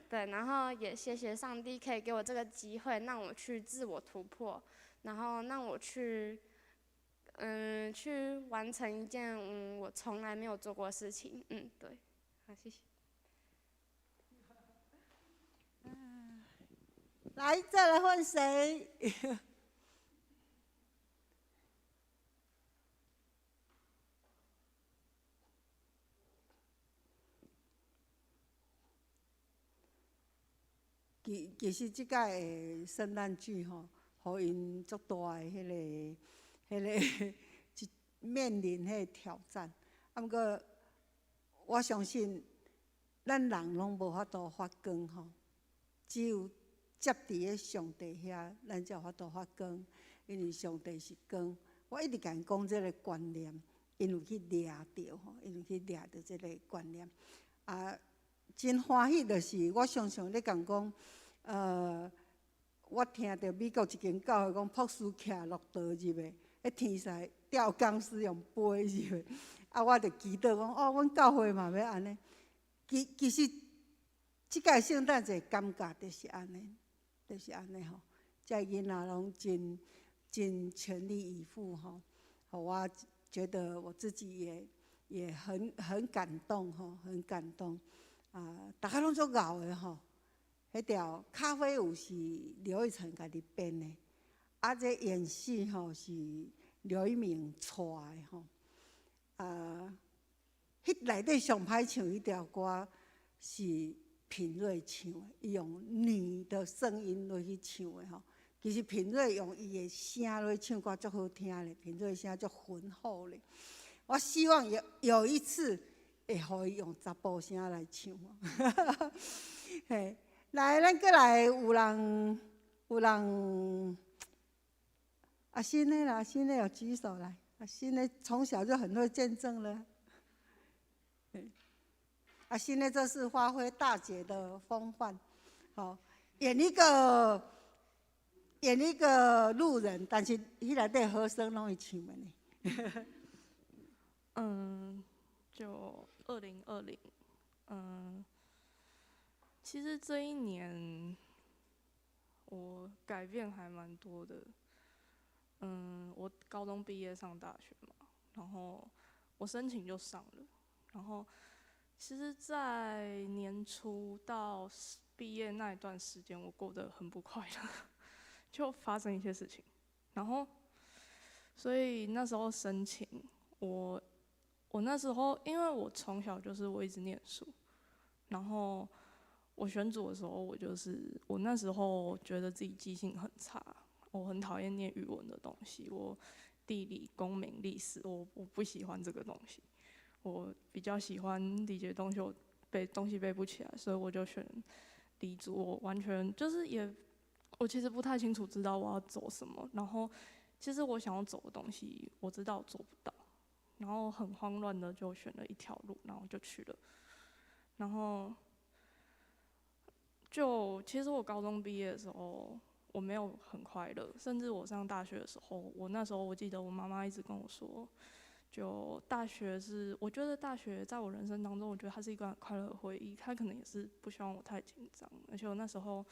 对，然后也谢谢上帝可以给我这个机会，让我去自我突破，然后让我去去完成一件我从来没有做过的事情，对，好，谢谢。来，再来换谁？其实这届的圣诞剧吼，予𪜶足大的彼个，面临彼个挑战。啊，毋过我相信，咱人拢无法度发光吼，只有接伫咧上帝遐，咱才有法度发光。因为上帝是光，我一直共𪜶讲这个观念，𪜶有去掠著吼，𪜶有去掠著这个观念。啊，真欢喜就是，我常常咧共讲，我听著美国一间教会讲，牧师骑骆驼入的，彼天使吊钢丝用飞入的，啊，我就祈祷讲，哦，阮教会嘛欲按呢。其实，这届圣诞节感觉就是按呢，就是按呢吼。这囡仔拢真真全力以赴吼，予我觉得我自己也很感动吼，很感动。啊，逐家拢足𠢕的吼。彼条咖啡舞是刘一成家己编的，啊，这演戏吼是刘一鸣带的吼。啊，彼内底上歹唱彼条歌是品瑞唱的，伊用女的声音落去唱的吼。其实品瑞用伊的声落去唱歌足好听咧，品瑞声足浑厚咧。我希望有一次会予伊用查埔声来唱。嘿，来，咱阁来有人，阿新的啦，阿新的有举手来，阿新的从小就很会见证了。阿新的这是发挥大姐的风范，好，演一个路人，但是彼内底和声拢会唱的呢。就2020，其实这一年我改变还蛮多的。我高中毕业上大学嘛，然后我申请就上了，然后其实，在年初到毕业那一段时间，我过得很不快乐，就发生一些事情，然后，所以那时候申请，我那时候因为我从小就是我一直念书，然后我选主的时候，我就是我那时候觉得自己记性很差，我很讨厌念语文的东西，我地理、公民、历史，我不喜欢这个东西。我比较喜欢理解东西，我背东西背不起来，所以我就选理组。我完全就是也，我其实不太清楚知道我要走什么。然后，其实我想要走的东西，我知道我做不到。然后很慌乱的就选了一条路，然后就去了。然后，就其实我高中毕业的时候，我没有很快乐，甚至我上大学的时候，我那时候我记得我妈妈一直跟我说，就大学是，我觉得大学在我人生当中，我觉得它是一个很快乐的回忆。他可能也是不希望我太紧张，而且我那时候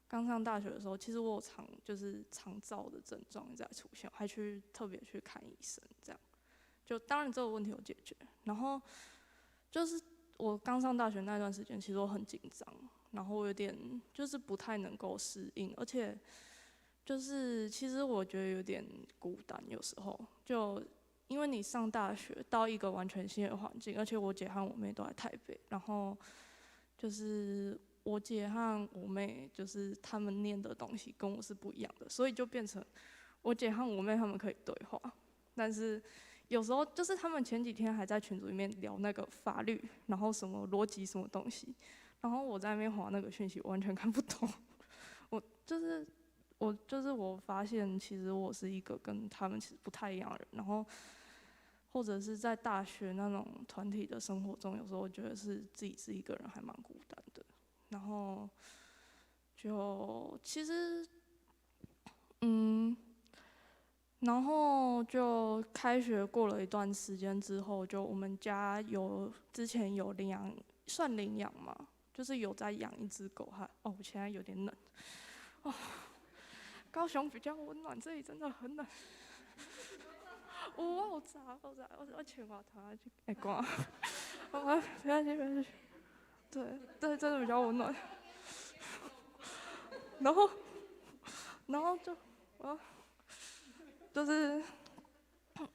刚上大学的时候，其实我有肠就是肠躁的症状在出现，我还去特别去看医生，这样。就当然这个问题有解决。然后就是我刚上大学那段时间，其实我很紧张，然后我有点就是不太能够适应，而且就是其实我觉得有点孤单，有时候就。因为你上大学到一个完全新的环境，而且我姐和我妹都在台北，然后就是我姐和我妹就是他们念的东西跟我是不一样的，所以就变成我姐和我妹他们可以对话，但是有时候就是他们前几天还在群组里面聊那个法律，然后什么逻辑什么东西，然后我在那边滑那个讯息，我完全看不懂，我就是我发现其实我是一个跟他们其实不太一样的人，然后，或者是在大学那种团体的生活中，有时候我觉得是自己是一个人还蛮孤单的。然后，就其实，然后就开学过了一段时间之后，就我们家有之前有领养，算领养嘛，就是有在养一只狗哈。哦，我现在有点冷，哦，高雄比较温暖，这里真的很冷。有我有查，我有查，我穿外套就会寒。我没关系，没关系。对对，真的比较温暖。然后就，我，就是，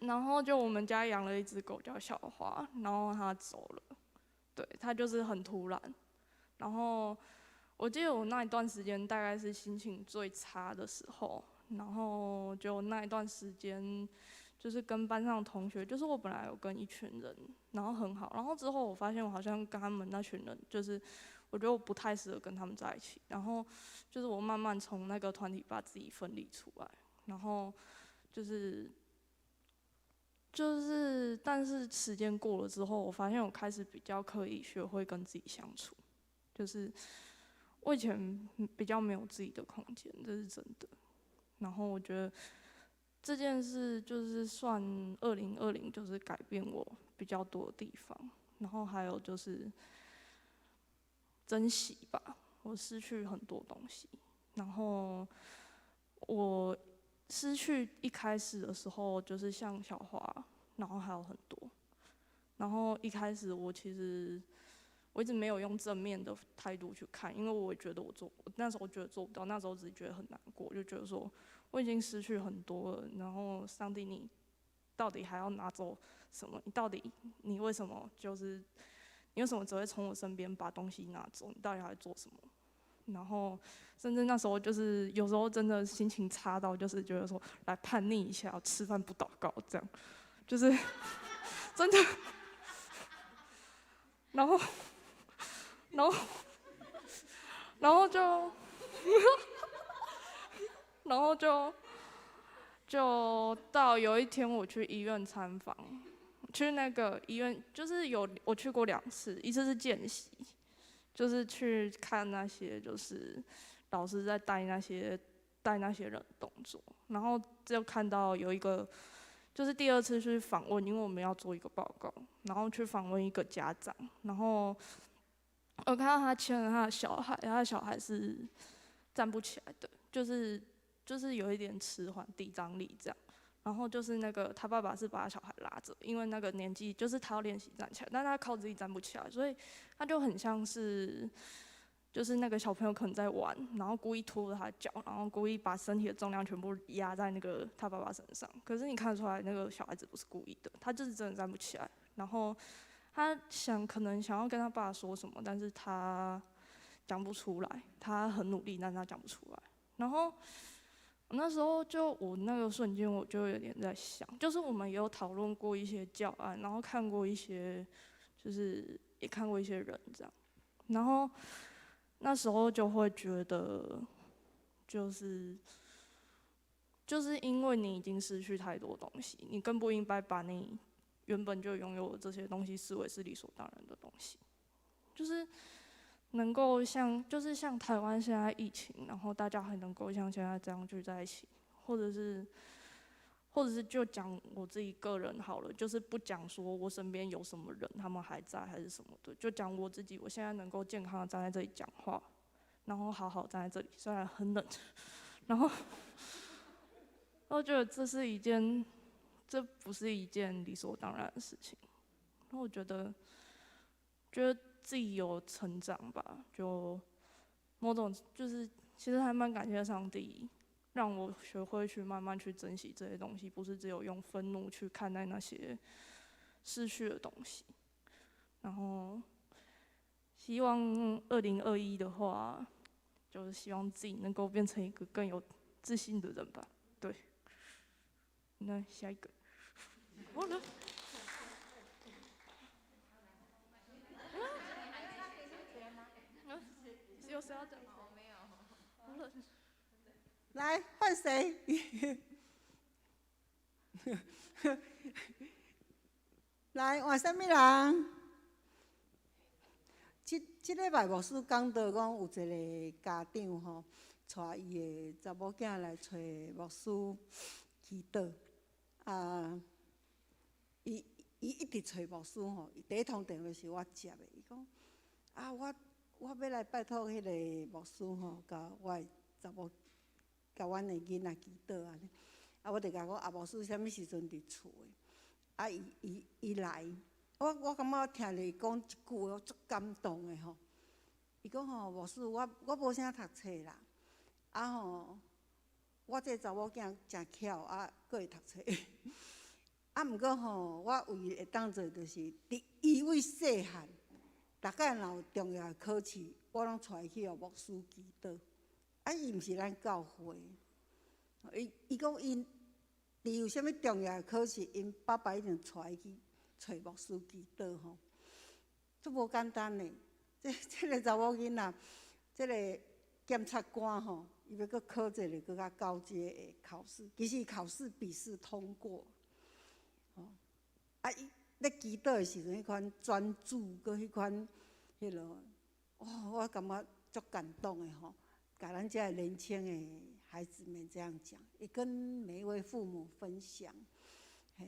然后就我们家养了一只狗叫小花，然后它走了，对，它就是很突然。然后我记得我那一段时间大概是心情最差的时候，然后就那一段时间，就是跟班上同学，就是我本来有跟一群人，然后很好，然后之后我发现我好像跟他们那群人，就是我觉得我不太适合跟他们在一起，然后就是我慢慢从那个团体把自己分离出来，然后就是，但是时间过了之后，我发现我开始比较可以学会跟自己相处，就是我以前比较没有自己的空间，这是真的。然后我觉得这件事就是算2020就是改变我比较多的地方，然后还有就是珍惜吧，我失去很多东西，然后我失去一开始的时候就是像小花，然后还有很多，然后一开始我其实我一直没有用正面的态度去看，因为我觉得我做，我那时候觉得做不到，那时候只是觉得很难过，就觉得说我已经失去很多了，然后上帝你到底还要拿走什么？你到底你为什么就是你为什么只会从我身边把东西拿走？你到底还在做什么？然后甚至那时候就是有时候真的心情差到就是觉得说来叛逆一下，吃饭不祷告这样，就是真的，然后就到有一天我去医院参访，去那个医院就是有我去过两次，一次是见习，就是去看那些就是老师在带那些人动作，然后就看到有一个，就是第二次去访问，因为我们要做一个报告，然后去访问一个家长，然后我看到他牵了他的小孩，他的小孩是站不起来的，就是有一点迟缓低张力这样，然后就是那个他爸爸是把他小孩拉着，因为那个年纪就是他要练习站起来，但他靠自己站不起来，所以他就很像是，就是那个小朋友可能在玩，然后故意拖着他脚，然后故意把身体的重量全部压在那个他爸爸身上。可是你看得出来，那个小孩子不是故意的，他就是真的站不起来。然后他想可能想要跟他爸说什么，但是他讲不出来。他很努力，但他讲不出来。然后那时候就我那个瞬间，我就有点在想，就是我们也有讨论过一些教案，然后看过一些，就是也看过一些人这样，然后那时候就会觉得，就是因为你已经失去太多东西，你更不应该把你原本就拥有的这些东西视为是理所当然的东西，就是能够像，就是像台湾现在疫情，然后大家还能够像现在这样聚在一起，或者是就讲我自己个人好了，就是不讲说我身边有什么人，他们还在还是什么的，就讲我自己，我现在能够健康的站在这里讲话，然后好好站在这里，虽然很冷，然后我觉得这不是一件理所当然的事情。然后我觉得自己有成长吧，就某种就是其实还蛮感谢上帝，让我学会去慢慢去珍惜这些东西，不是只有用愤怒去看待那些失去的东西。然后希望2021的话，就是希望自己能够变成一个更有自信的人吧。对，那下一个，好了。有谁要讲吗？我没有。来，换谁？来，换啥物人？这礼拜牧师讲到讲，有一个家长吼，带伊的查某囝来揣牧师祈祷。啊，伊一直揣牧师吼，伊第一通电话是我接的，伊讲啊，我欲来拜托彼个牧师吼，共我的查某，共阮的囡仔祈祷按呢。啊，我就共讲啊，牧师啥物时阵伫厝的？啊，伊来，我感觉我听著伊讲一句话，我足感动的吼。伊讲吼，牧师，我无啥读册啦，啊吼，我这查某囝诚巧，啊，阁会读册。啊，毋过吼，我唯一会当做就是伫伊为细汉，逐摆若有重要的考试，我拢带伊去予牧师祈祷。啊，伊毋是咱教会，伊讲𪜶伫有啥物重要的考试，𪜶爸爸一定带伊去揣牧师祈祷吼，足无简单呢。这个查某囡仔，这个检察官吼，伊欲阁考这个阁较高阶的考试，其实考试笔试通过，吼，啊，伊咧祈祷的时阵，彼款专注，阁彼款彼落，哦，我感觉足感动的吼。共咱遮的年轻的孩子们这样讲，也跟每一位父母分享，嘿，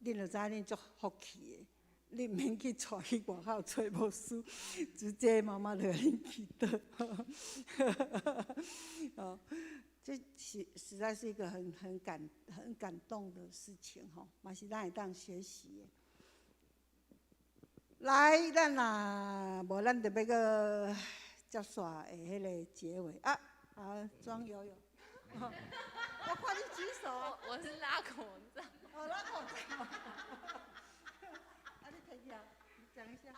恁就知影恁足福气的，恁毋免去带去外口揣牧师，直接妈妈就共恁祈祷。哦，这实在是一个很感动的事情吼，嘛是咱会当学习的。来，咱若无咱就欲阁接煞的彼个结尾啊啊，庄悠悠，我看你举手啊。我是拉口罩。哦，拉口罩。啊，你提起来，你讲一下。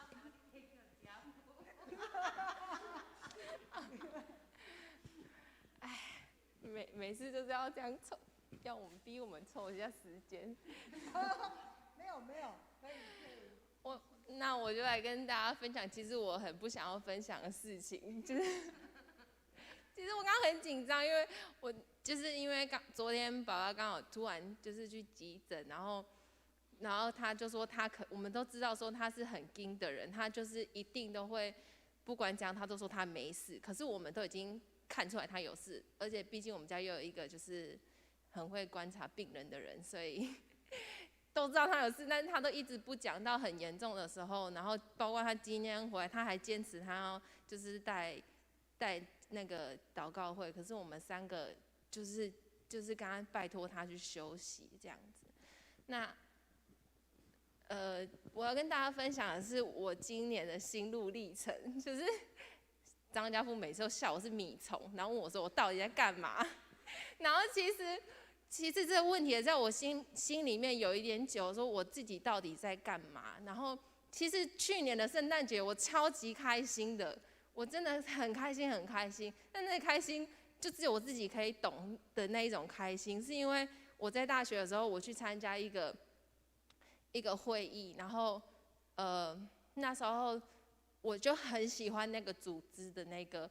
哎，每次就是要这样凑，要我们逼我们凑一下时间。没有没有，可以可以。那我就来跟大家分享，其实我很不想要分享的事情，就是，其实我刚刚很紧张，因为我就是因为刚昨天爸爸刚好突然就是去急诊，然后他就说我们都知道说他是很ㄍㄧㄥ的人，他就是一定都会不管怎样他都说他没事，可是我们都已经看出来他有事，而且毕竟我们家又有一个就是很会观察病人的人，所以都知道他有事，但是他都一直不讲，到很严重的时候，然后包括他今天回来，他还坚持他要就是带那个祷告会，可是我们三个就是跟他拜托他去休息这样子。那我要跟大家分享的是我今年的心路历程，就是张家富每次都笑我是米虫，然后问我说我到底在干嘛，然后其实其实这个问题也在我心里面有一点久，说我自己到底在干嘛？然后其实去年的圣诞节我超级开心的，我真的很开心很开心。但那个开心就只有我自己可以懂的那一种开心，是因为我在大学的时候，我去参加一个会议，然后那时候我就很喜欢那个组织的那个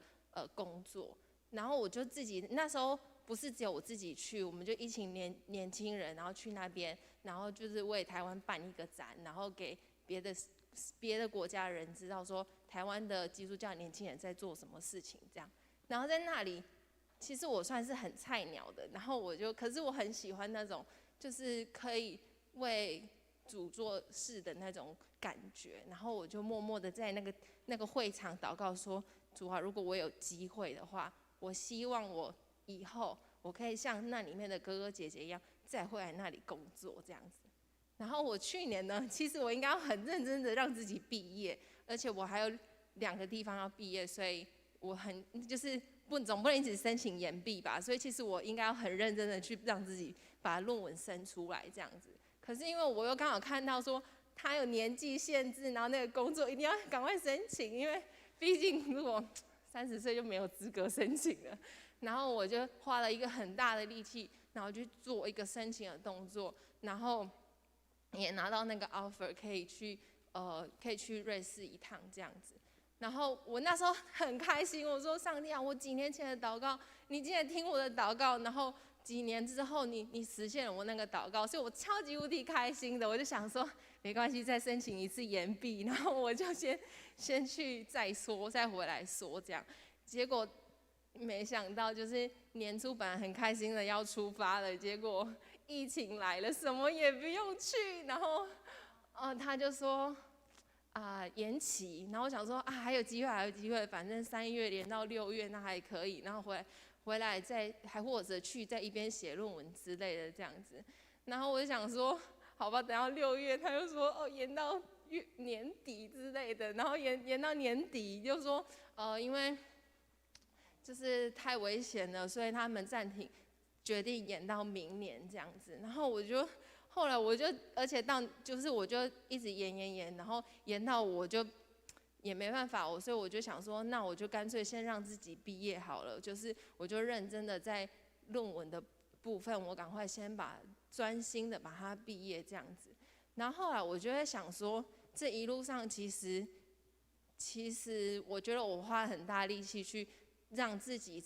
工作，然后我就自己那时候，不是只有我自己去，我们就一群年轻人，然后去那边，然后就是为台湾办一个展，然后给别的国家人知道说台湾的基督教年轻人在做什么事情这样。然后在那里，其实我算是很菜鸟的，然后我就，可是我很喜欢那种就是可以为主做事的那种感觉，然后我就默默的在那个会场祷告说：主啊，如果我有机会的话，我希望我以后我可以像那里面的哥哥姐姐一样，再回来那里工作这样子。然后我去年呢，其实我应该要很认真的让自己毕业，而且我还有两个地方要毕业，所以我很就是不总不能一直申请延毕吧，所以其实我应该要很认真的去让自己把论文生出来这样子。可是因为我又刚好看到说他有年纪限制，然后那个工作一定要赶快申请，因为毕竟如果30岁就没有资格申请了。然后我就花了一个很大的力气，然后去做一个申请的动作，然后也拿到那个 offer，可以去瑞士一趟这样子。然后我那时候很开心，我说上帝啊，我几年前的祷告，你竟然听我的祷告，然后几年之后你实现了我那个祷告，所以我超级无敌开心的。我就想说，没关系，再申请一次延毕，然后我就先去再说，再回来说这样。结果没想到，就是年初本来很开心的要出发了，结果疫情来了，什么也不用去。然后，他就说啊延期。然后我想说啊还有机会，还有机会，反正3月延到6月那还可以。然后回来再还或者去在一边写论文之类的这样子。然后我就想说，好吧，等到六月，他又说哦延到月年底之类的。然后延到年底，就说因为就是太危险了，所以他们暂停，决定延到明年这样子。然后我就后来我就，而且到就是我就一直延延延，然后延到我就也没办法，所以我就想说，那我就干脆先让自己毕业好了。就是我就认真的在论文的部分，我赶快先把专心的把它毕业这样子。然后后来我就在想说，这一路上其实我觉得我花很大力气去让自己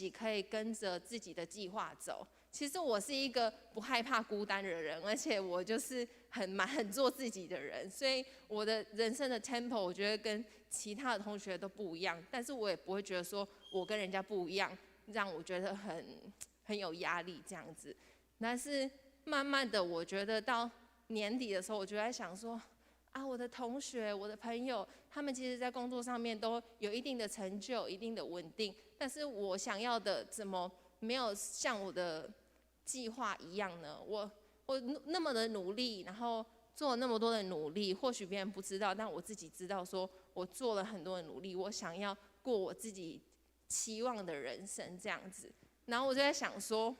可以跟着自己的计划走。其实我是一个不害怕孤单的人，而且我就是蛮很做自己的人，所以我的人生的 tempo 我觉得跟其他的同学都不一样。但是我也不会觉得说我跟人家不一样，让我觉得很有压力这样子。但是慢慢的，我觉得到年底的时候，我就在想说，啊，我的同学、我的朋友，他们其实在工作上面都有一定的成就、一定的稳定，但是我想要的怎么没有像我的计划一样呢？我那么的努力，然后做了那么多的努力，或许别人不知道，但我自己知道，说我做了很多的努力，我想要过我自己期望的人生这样子。然后我就在想说，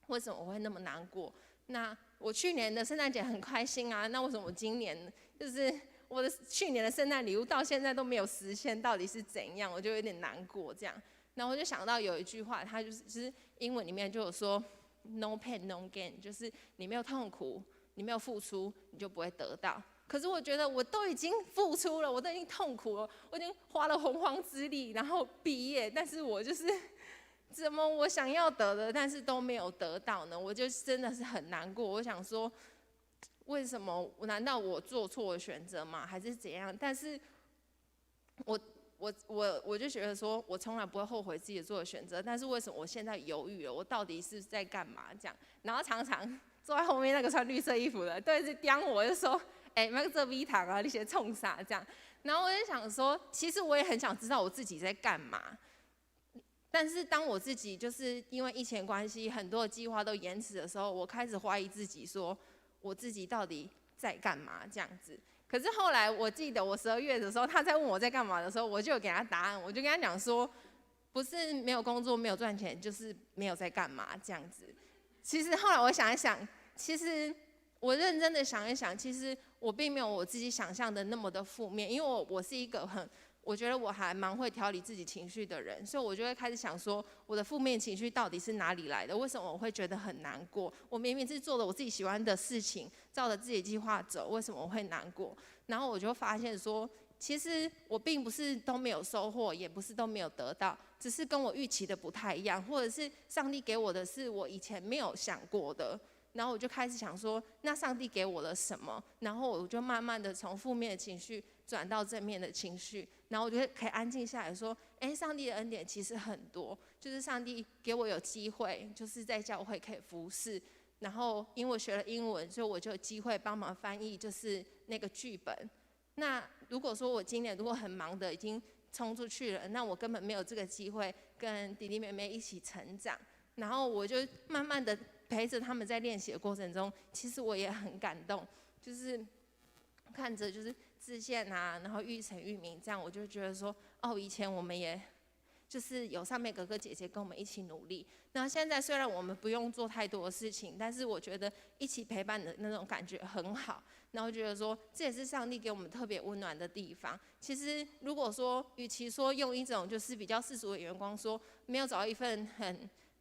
为什么我会那么难过？那我去年的圣诞节很开心啊，那为什么我今年就是我的去年的圣诞礼物到现在都没有实现，到底是怎样？我就有点难过这样。然后我就想到有一句话，它就是其实英文里面就有说 “no pain no gain”，就是你没有痛苦，你没有付出，你就不会得到。可是我觉得我都已经付出了，我都已经痛苦了，我已经花了洪荒之力，然后毕业，但是我就是怎么我想要得的，但是都没有得到呢？我就真的是很难过。我想说，为什么？难道我做错了选择吗？还是怎样？但是我就觉得说，我从来不会后悔自己做的选择。但是为什么我现在犹豫了？我到底是在干嘛？这样，然后常常坐在后面那个穿绿色衣服的，对，是刁我，就说：“哎，莫做美读啊，你咧创啥？”这样。然后我就想说，其实我也很想知道我自己在干嘛。但是当我自己就是因为疫情关系，很多的计划都延迟的时候，我开始怀疑自己，说我自己到底在干嘛这样子。可是后来我记得我12月的时候，他在问我在干嘛的时候，我就有给他答案，我就跟他讲说，不是没有工作没有赚钱，就是没有在干嘛这样子。其实后来我想一想，其实我认真的想一想，其实我并没有我自己想象的那么的负面，因为我是一个很，我觉得我还蛮会调理自己情绪的人，所以我就会开始想说，我的负面情绪到底是哪里来的？为什么我会觉得很难过？我明明是做了我自己喜欢的事情，照着自己计划走，为什么我会难过？然后我就发现说，其实我并不是都没有收获，也不是都没有得到，只是跟我预期的不太一样，或者是上帝给我的是我以前没有想过的。然后我就开始想说，那上帝给我了什么？然后我就慢慢的从负面的情绪转到正面的情绪，然后我就可以安静下来说，哎，上帝的恩典其实很多，就是上帝给我有机会，就是在教会可以服侍，然后因为我学了英文，所以我就有机会帮忙翻译，就是那个剧本。那如果说我今年如果很忙的已经冲出去了，那我根本没有这个机会跟弟弟妹妹一起成长。然后我就慢慢的陪着他们在练习的过程中，其实我也很感动，就是看着就是志宪啊，然后玉成、玉明这样，我就觉得说，哦，以前我们也就是有上面哥哥姐姐跟我们一起努力。那现在虽然我们不用做太多的事情，但是我觉得一起陪伴的那种感觉很好。然后觉得说，这也是上帝给我们特别温暖的地方。其实如果说，与其说用一种就是比较世俗的眼光说，没有找到一份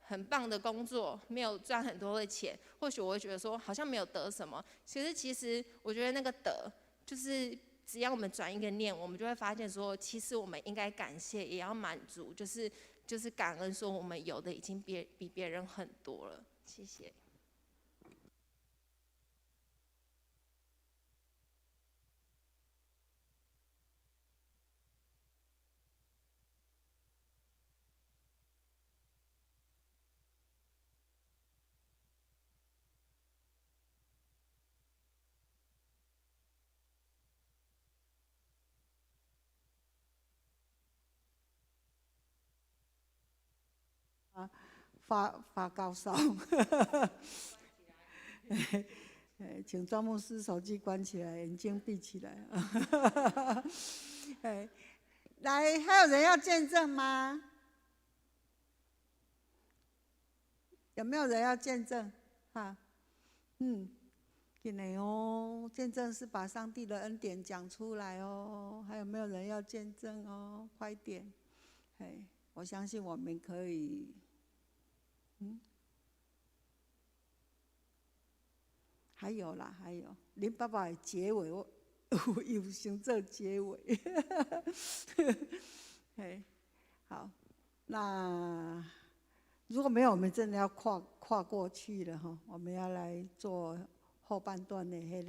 很棒的工作，没有赚很多的钱，或许我会觉得说好像没有得什么。其实我觉得那个得，就是只要我们转一个念，我们就会发现说，其实我们应该感谢，也要满足，就是感恩，说我们有的已经比别人很多了。谢谢。发高烧，请庄牧师手机关起来，眼睛闭起来。来，还有人要见证吗？有没有人要见证？哈，进来哦，见证是把上帝的恩典讲出来哦。还有没有人要见证哦？快点，我相信我们可以。还有啦，还有林爸爸的结尾，我有先做结尾。好，那如果没有，我们真的要跨过去了哈。我们要来做后半段的那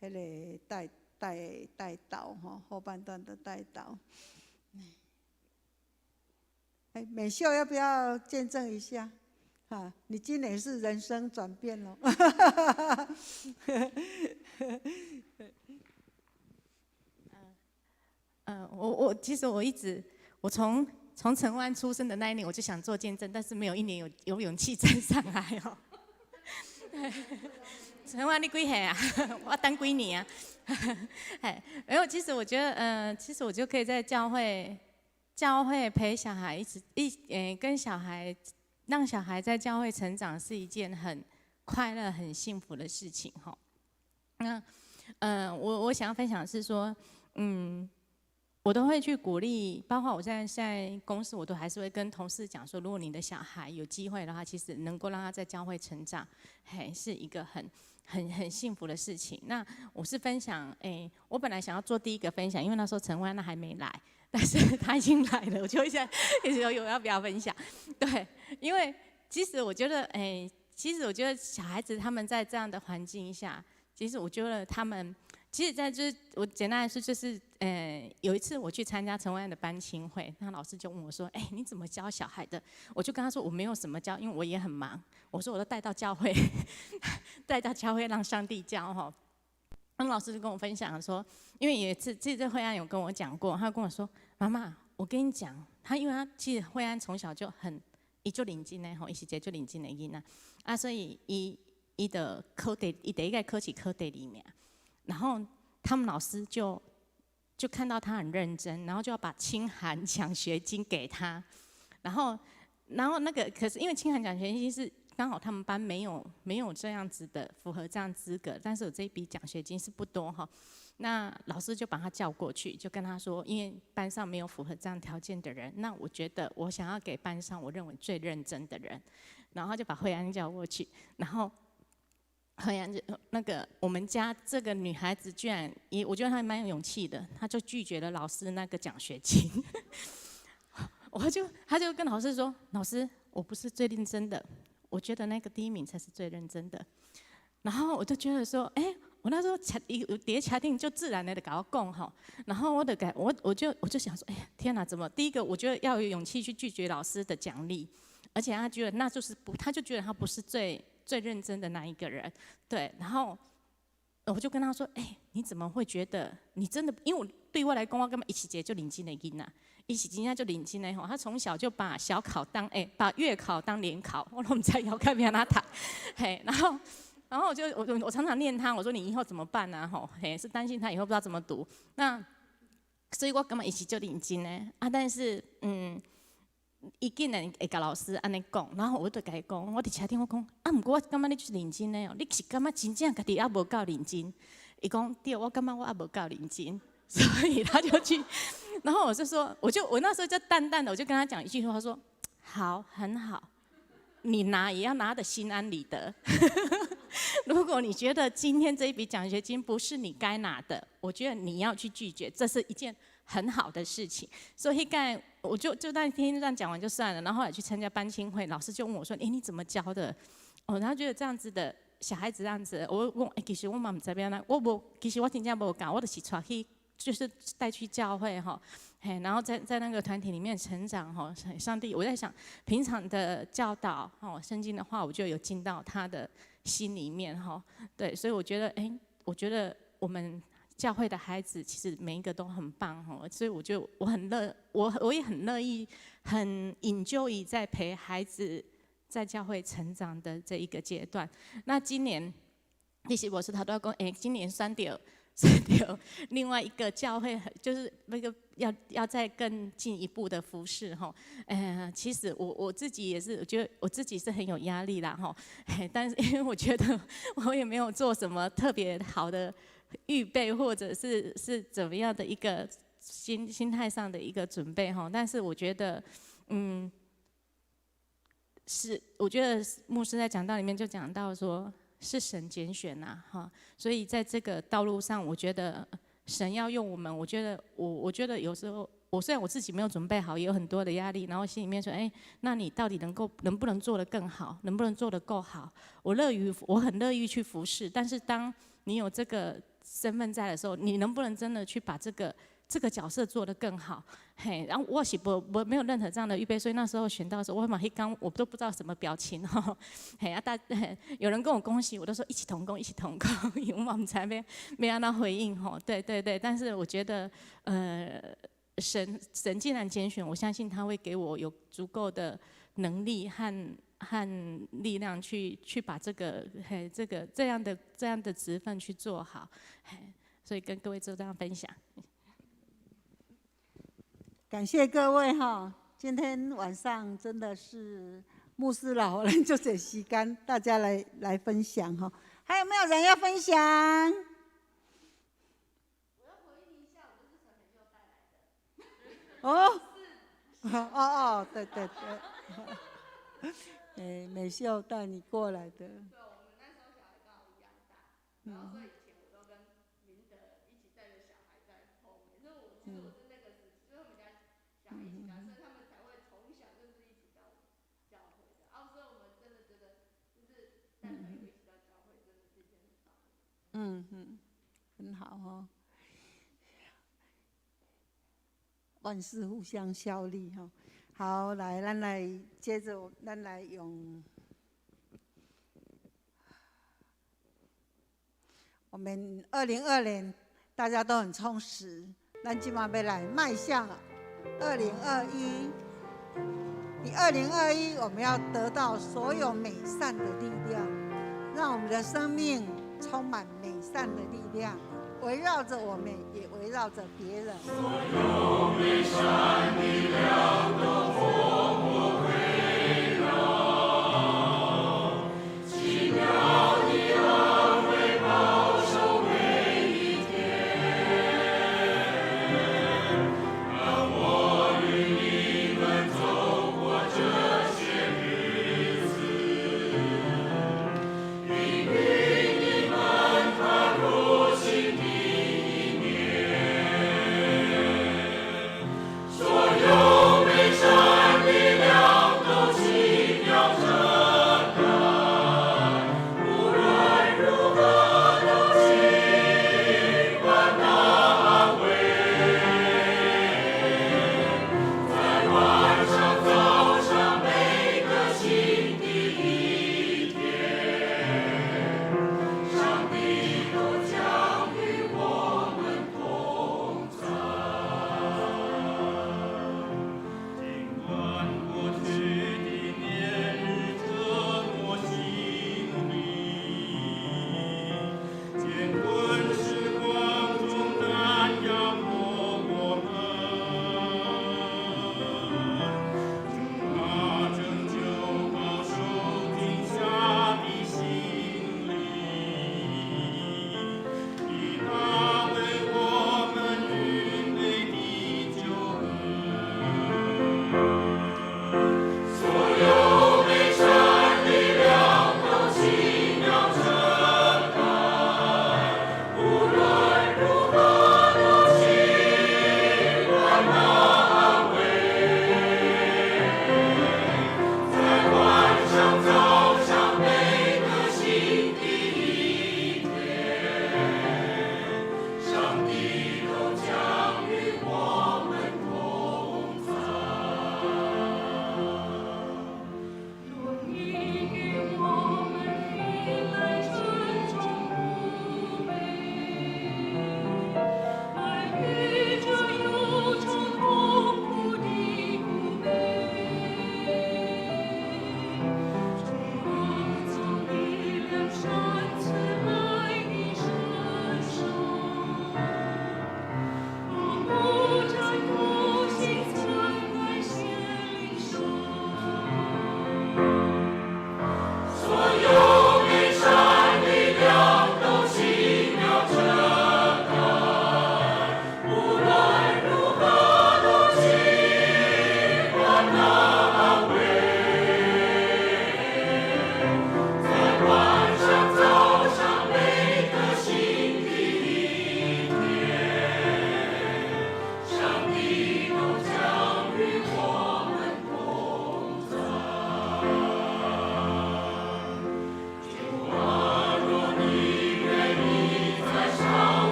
个代祷哈，后半段的代祷。美秀要不要见证一下？啊，你今年是人生转变了。我其实我一直，我从陈湾出生的那一年，我就想做见证，但是没有一年有勇气站上来哦。陈湾你几岁啊？我等几年啊？哎，没有，其实我觉得，其实我就可以在教会陪小孩一直跟小孩。让小孩在教会成长是一件很快乐、很幸福的事情，哈。那，我想要分享的是说，我都会去鼓励，包括我现在公司，我都还是会跟同事讲说，如果你的小孩有机会的话，其实能够让他在教会成长，嘿，是一个很幸福的事情。那我是分享，我本来想要做第一个分享，因为那时候陈欢那还没来。但是他已经来了，我就想一直有要不要分享？对，因为其实我觉得，其实我觉得小孩子他们在这样的环境下，其实我觉得他们，其实，在就是我简单来说就是，有一次我去参加陈文安的班亲会，那老师就问我说，你怎么教小孩的？我就跟他说我没有什么教，因为我也很忙。我说我都带到教会，带到教会让上帝教哈。那老师就跟我分享说，因为有一次，这惠安有跟我讲过，他跟我说：“妈妈，我跟你讲，他因为他其实惠安从小就很，伊就认真的吼，伊是一个足认真的囡仔，啊，所以伊就考第，伊第一个考试考第二名，然后他们老师就看到他很认真，然后就要把清寒奖学金给他，然后那个可是因为清寒奖学金是刚好他们班没有这样子的符合这样资格，但是有这一笔奖学金是不多哈。那老师就把他叫过去，就跟他说，因为班上没有符合这样条件的人，那我觉得我想要给班上我认为最认真的人，然后就把慧安叫过去，然后慧安就那个我们家这个女孩子居然也我觉得她蛮有勇气的，她就拒绝了老师那个奖学金。他就跟老师说，老师，我不是最认真的，我觉得那个第一名才是最认真的。然后我就觉得说，哎，我那时候车伊伫车顶就自然的共我讲吼，然后我就共我我就我就想说，哎呀，天哪，怎么？第一个我觉得要有勇气去拒绝老师的奖励，而且他觉得那就是不，他就觉得他不是最最认真的那一个人，对。然后我就跟他说，哎，你怎么会觉得你真的？因为我对我来讲，我感觉伊是一个足认真的囡仔，伊是真正足认真的吼。他从小就把小考当哎，把月考当联考，我拢毋知枵甲欲按怎读，嘿，然后我就我我常常念他，我说你以后怎么办呢？吼，嘿，是担心他以后不知道怎么读。那所以我感觉伊是足认真的啊，但是伊竟然会共老师按呢讲，然后我就共伊讲，我伫车顶我讲，啊，毋过我感觉你足认真的哦，你是感觉真正家己犹无够认真？伊讲对，我感觉我犹无够认真，所以他就去，然后我就说，我那时候就淡淡的，我就跟他讲一句话，说好，很好，你拿也要拿得心安理得。如果你觉得今天这一笔奖学金不是你该拿的，我觉得你要去拒绝，这是一件很好的事情。所以刚我就那天这样讲完就算了，然后后来去参加班亲会，老师就问我说：“哎，你怎么教的？”哦，他觉得这样子的小孩子这样子，我讲，欸，其实我嘛毋知欲按怎，我无，其实我真正无教，我就是带去，就是带去教会哈，嘿，然后在那个团体里面成长哈，上帝，我在想，平常的教导哦，圣经的话，我就有进到他的心里面哈，对，所以我觉得，哎，我觉得我们教会的孩子其实每一个都很棒哈，所以我就我很乐，我也很乐意，很 enjoy 在陪孩子在教会成长的这一个阶段。那今年，其实我是头拄仔讲，哎，今年选著另外一个教会，就是那个要再更进一步的服侍哈。其实我自己也是，我觉得我自己是很有压力啦哈。但是因为我觉得我也没有做什么特别好的预备，或者是怎么样的一个心态上的一个准备哈。但是我觉得，是我觉得牧师在讲道里面就讲到说，是神拣选呐，哈，所以在这个道路上，我觉得神要用我们。我觉得有时候，我虽然我自己没有准备好，也有很多的压力，然后心里面说，哎，那你到底能不能做得更好，能不能做得够好？我很乐意去服侍，但是当你有这个身份在的时候，你能不能真的去把这个角色做得更好？嘿，然后我是不我没有任何这样的预备，所以那时候选到的时候，我嘛彼工我都不知道什么表情哈。嘿啊，有人跟我恭喜，我都说一起同工，一起同工，因为我毋知欲按怎回应吼。对对对，但是我觉得，神既然拣选，我相信他会给我有足够的能力和力量去把这个嘿这个这样的这样的职分去做好。嘿，所以跟各位做这样分享。感谢各位哈，今天晚上真的是牧师老人就这时间，大家来分享哈。还有没有人要分享？我要回应一下，我就是陈美秀带来的。哦，哦哦，对对对，哎，美秀带你过来的。对，我们那时候小孩刚好一样大，然后所以以前我都跟明德一起带着小孩在后面，所以我其实我是那个时期，就是我们家小孩一起大，所以他们才会从小就是一起到教会的。啊，所以我们真的觉得，就是带朋友一起到教会，真的是一件很棒的事。嗯嗯，很好哦。万事互相效力哈。好，来，咱来接着，咱来用我们2022年大家都很充实，咱这马欲来迈向二零二一。以2021，我们要得到所有美善的力量，让我们的生命充满美善的力量。圍繞着我們，也圍繞着別人。所有美善力量都默默圍繞，奇妙的恩惠保守每一天。讓我與你們走過這些日子，引領你們踏入新的一年。所有美善力量。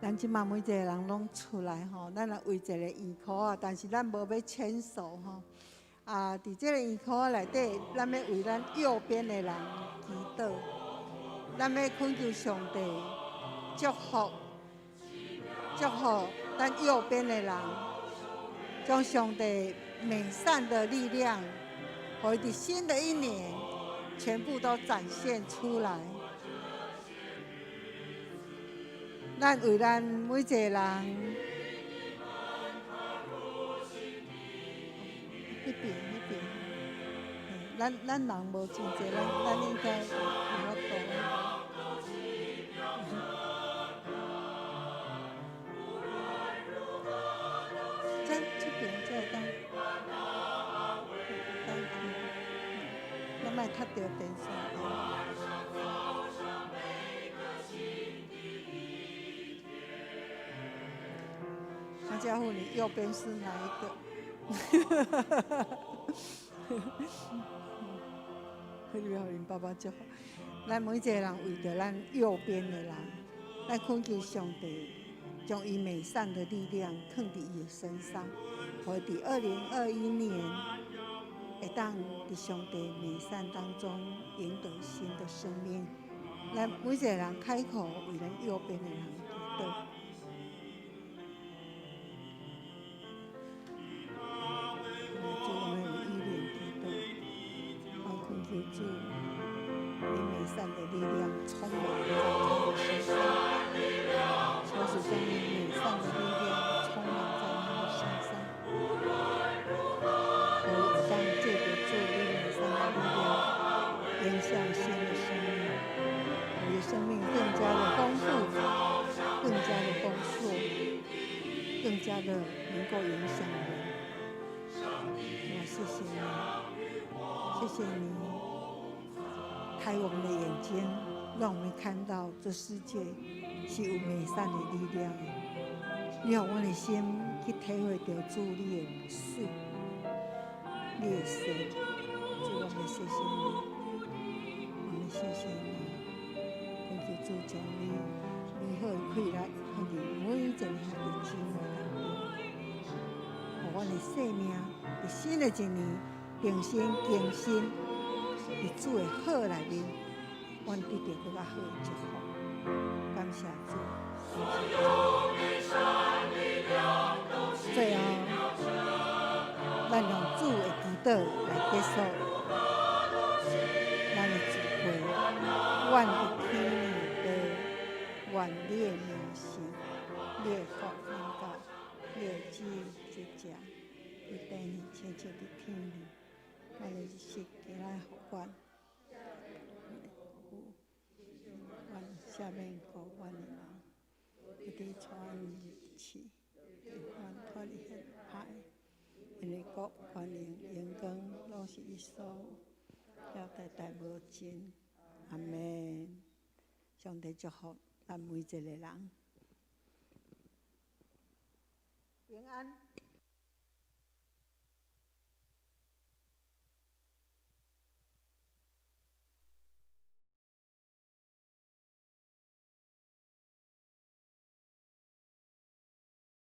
咱這馬每一个人攏出來吼，咱來圍一个圓箍仔，但是咱無欲牽手吼。啊，佇這个圓箍仔內底，咱欲為咱右邊的人祈禱，咱欲懇求上帝祝福，祝福咱右邊的人，將上帝美善的力量，予伊佇新的一年全部都展現出來。咱為咱每一個人，彼邊彼邊，咱咱人無真濟，咱咱應該有法度。這這邊才會當，當聽，咱莫踢著電線。張家富，你右邊是哪一個？你欲予𪜶爸爸祝福。咱每一個人為著咱右邊的人，咱懇求上帝將伊美善的力量放佇伊的身上，予伊佇2021年會當佇上帝美善當中贏得新的生命。咱每一個人開口為咱右邊的人祈禱。主，我們為伊蓮祈禱，我懇求主，你美善的力量充滿在他的身上，求主將你美善的力量充滿在他的身上，予伊會當借著主你美善的力量，迎向新的生命，予伊生命更加的豐富，更加的豐碩，更加的能夠影響人。主啊，謝謝你，謝謝你開我們的眼睛，讓我們看到這世界是有美善的力量的。你予阮的心去體會著主你的水，你的善。主，我們謝謝你，我們謝謝你，懇求主將你美好的氣力放佇每一個兄弟姊妹當中，予阮的生命佇新的一年重新更新，佇主的好內面，阮得著閣較好的祝福。感謝主，最後，咱用主的祈禱來結束咱的聚會。願佇天的地，願你的名聖，你的國臨到，你的旨意實行，佇地裡親像佇天裡。阮的日食今仔予阮，阮赦免過阮的人，不致帶阮入試，救阮脫離彼歹。因為國、權能、榮光，攏是你所有，了代代無盡。阿們。上帝祝福咱每一個人。平安。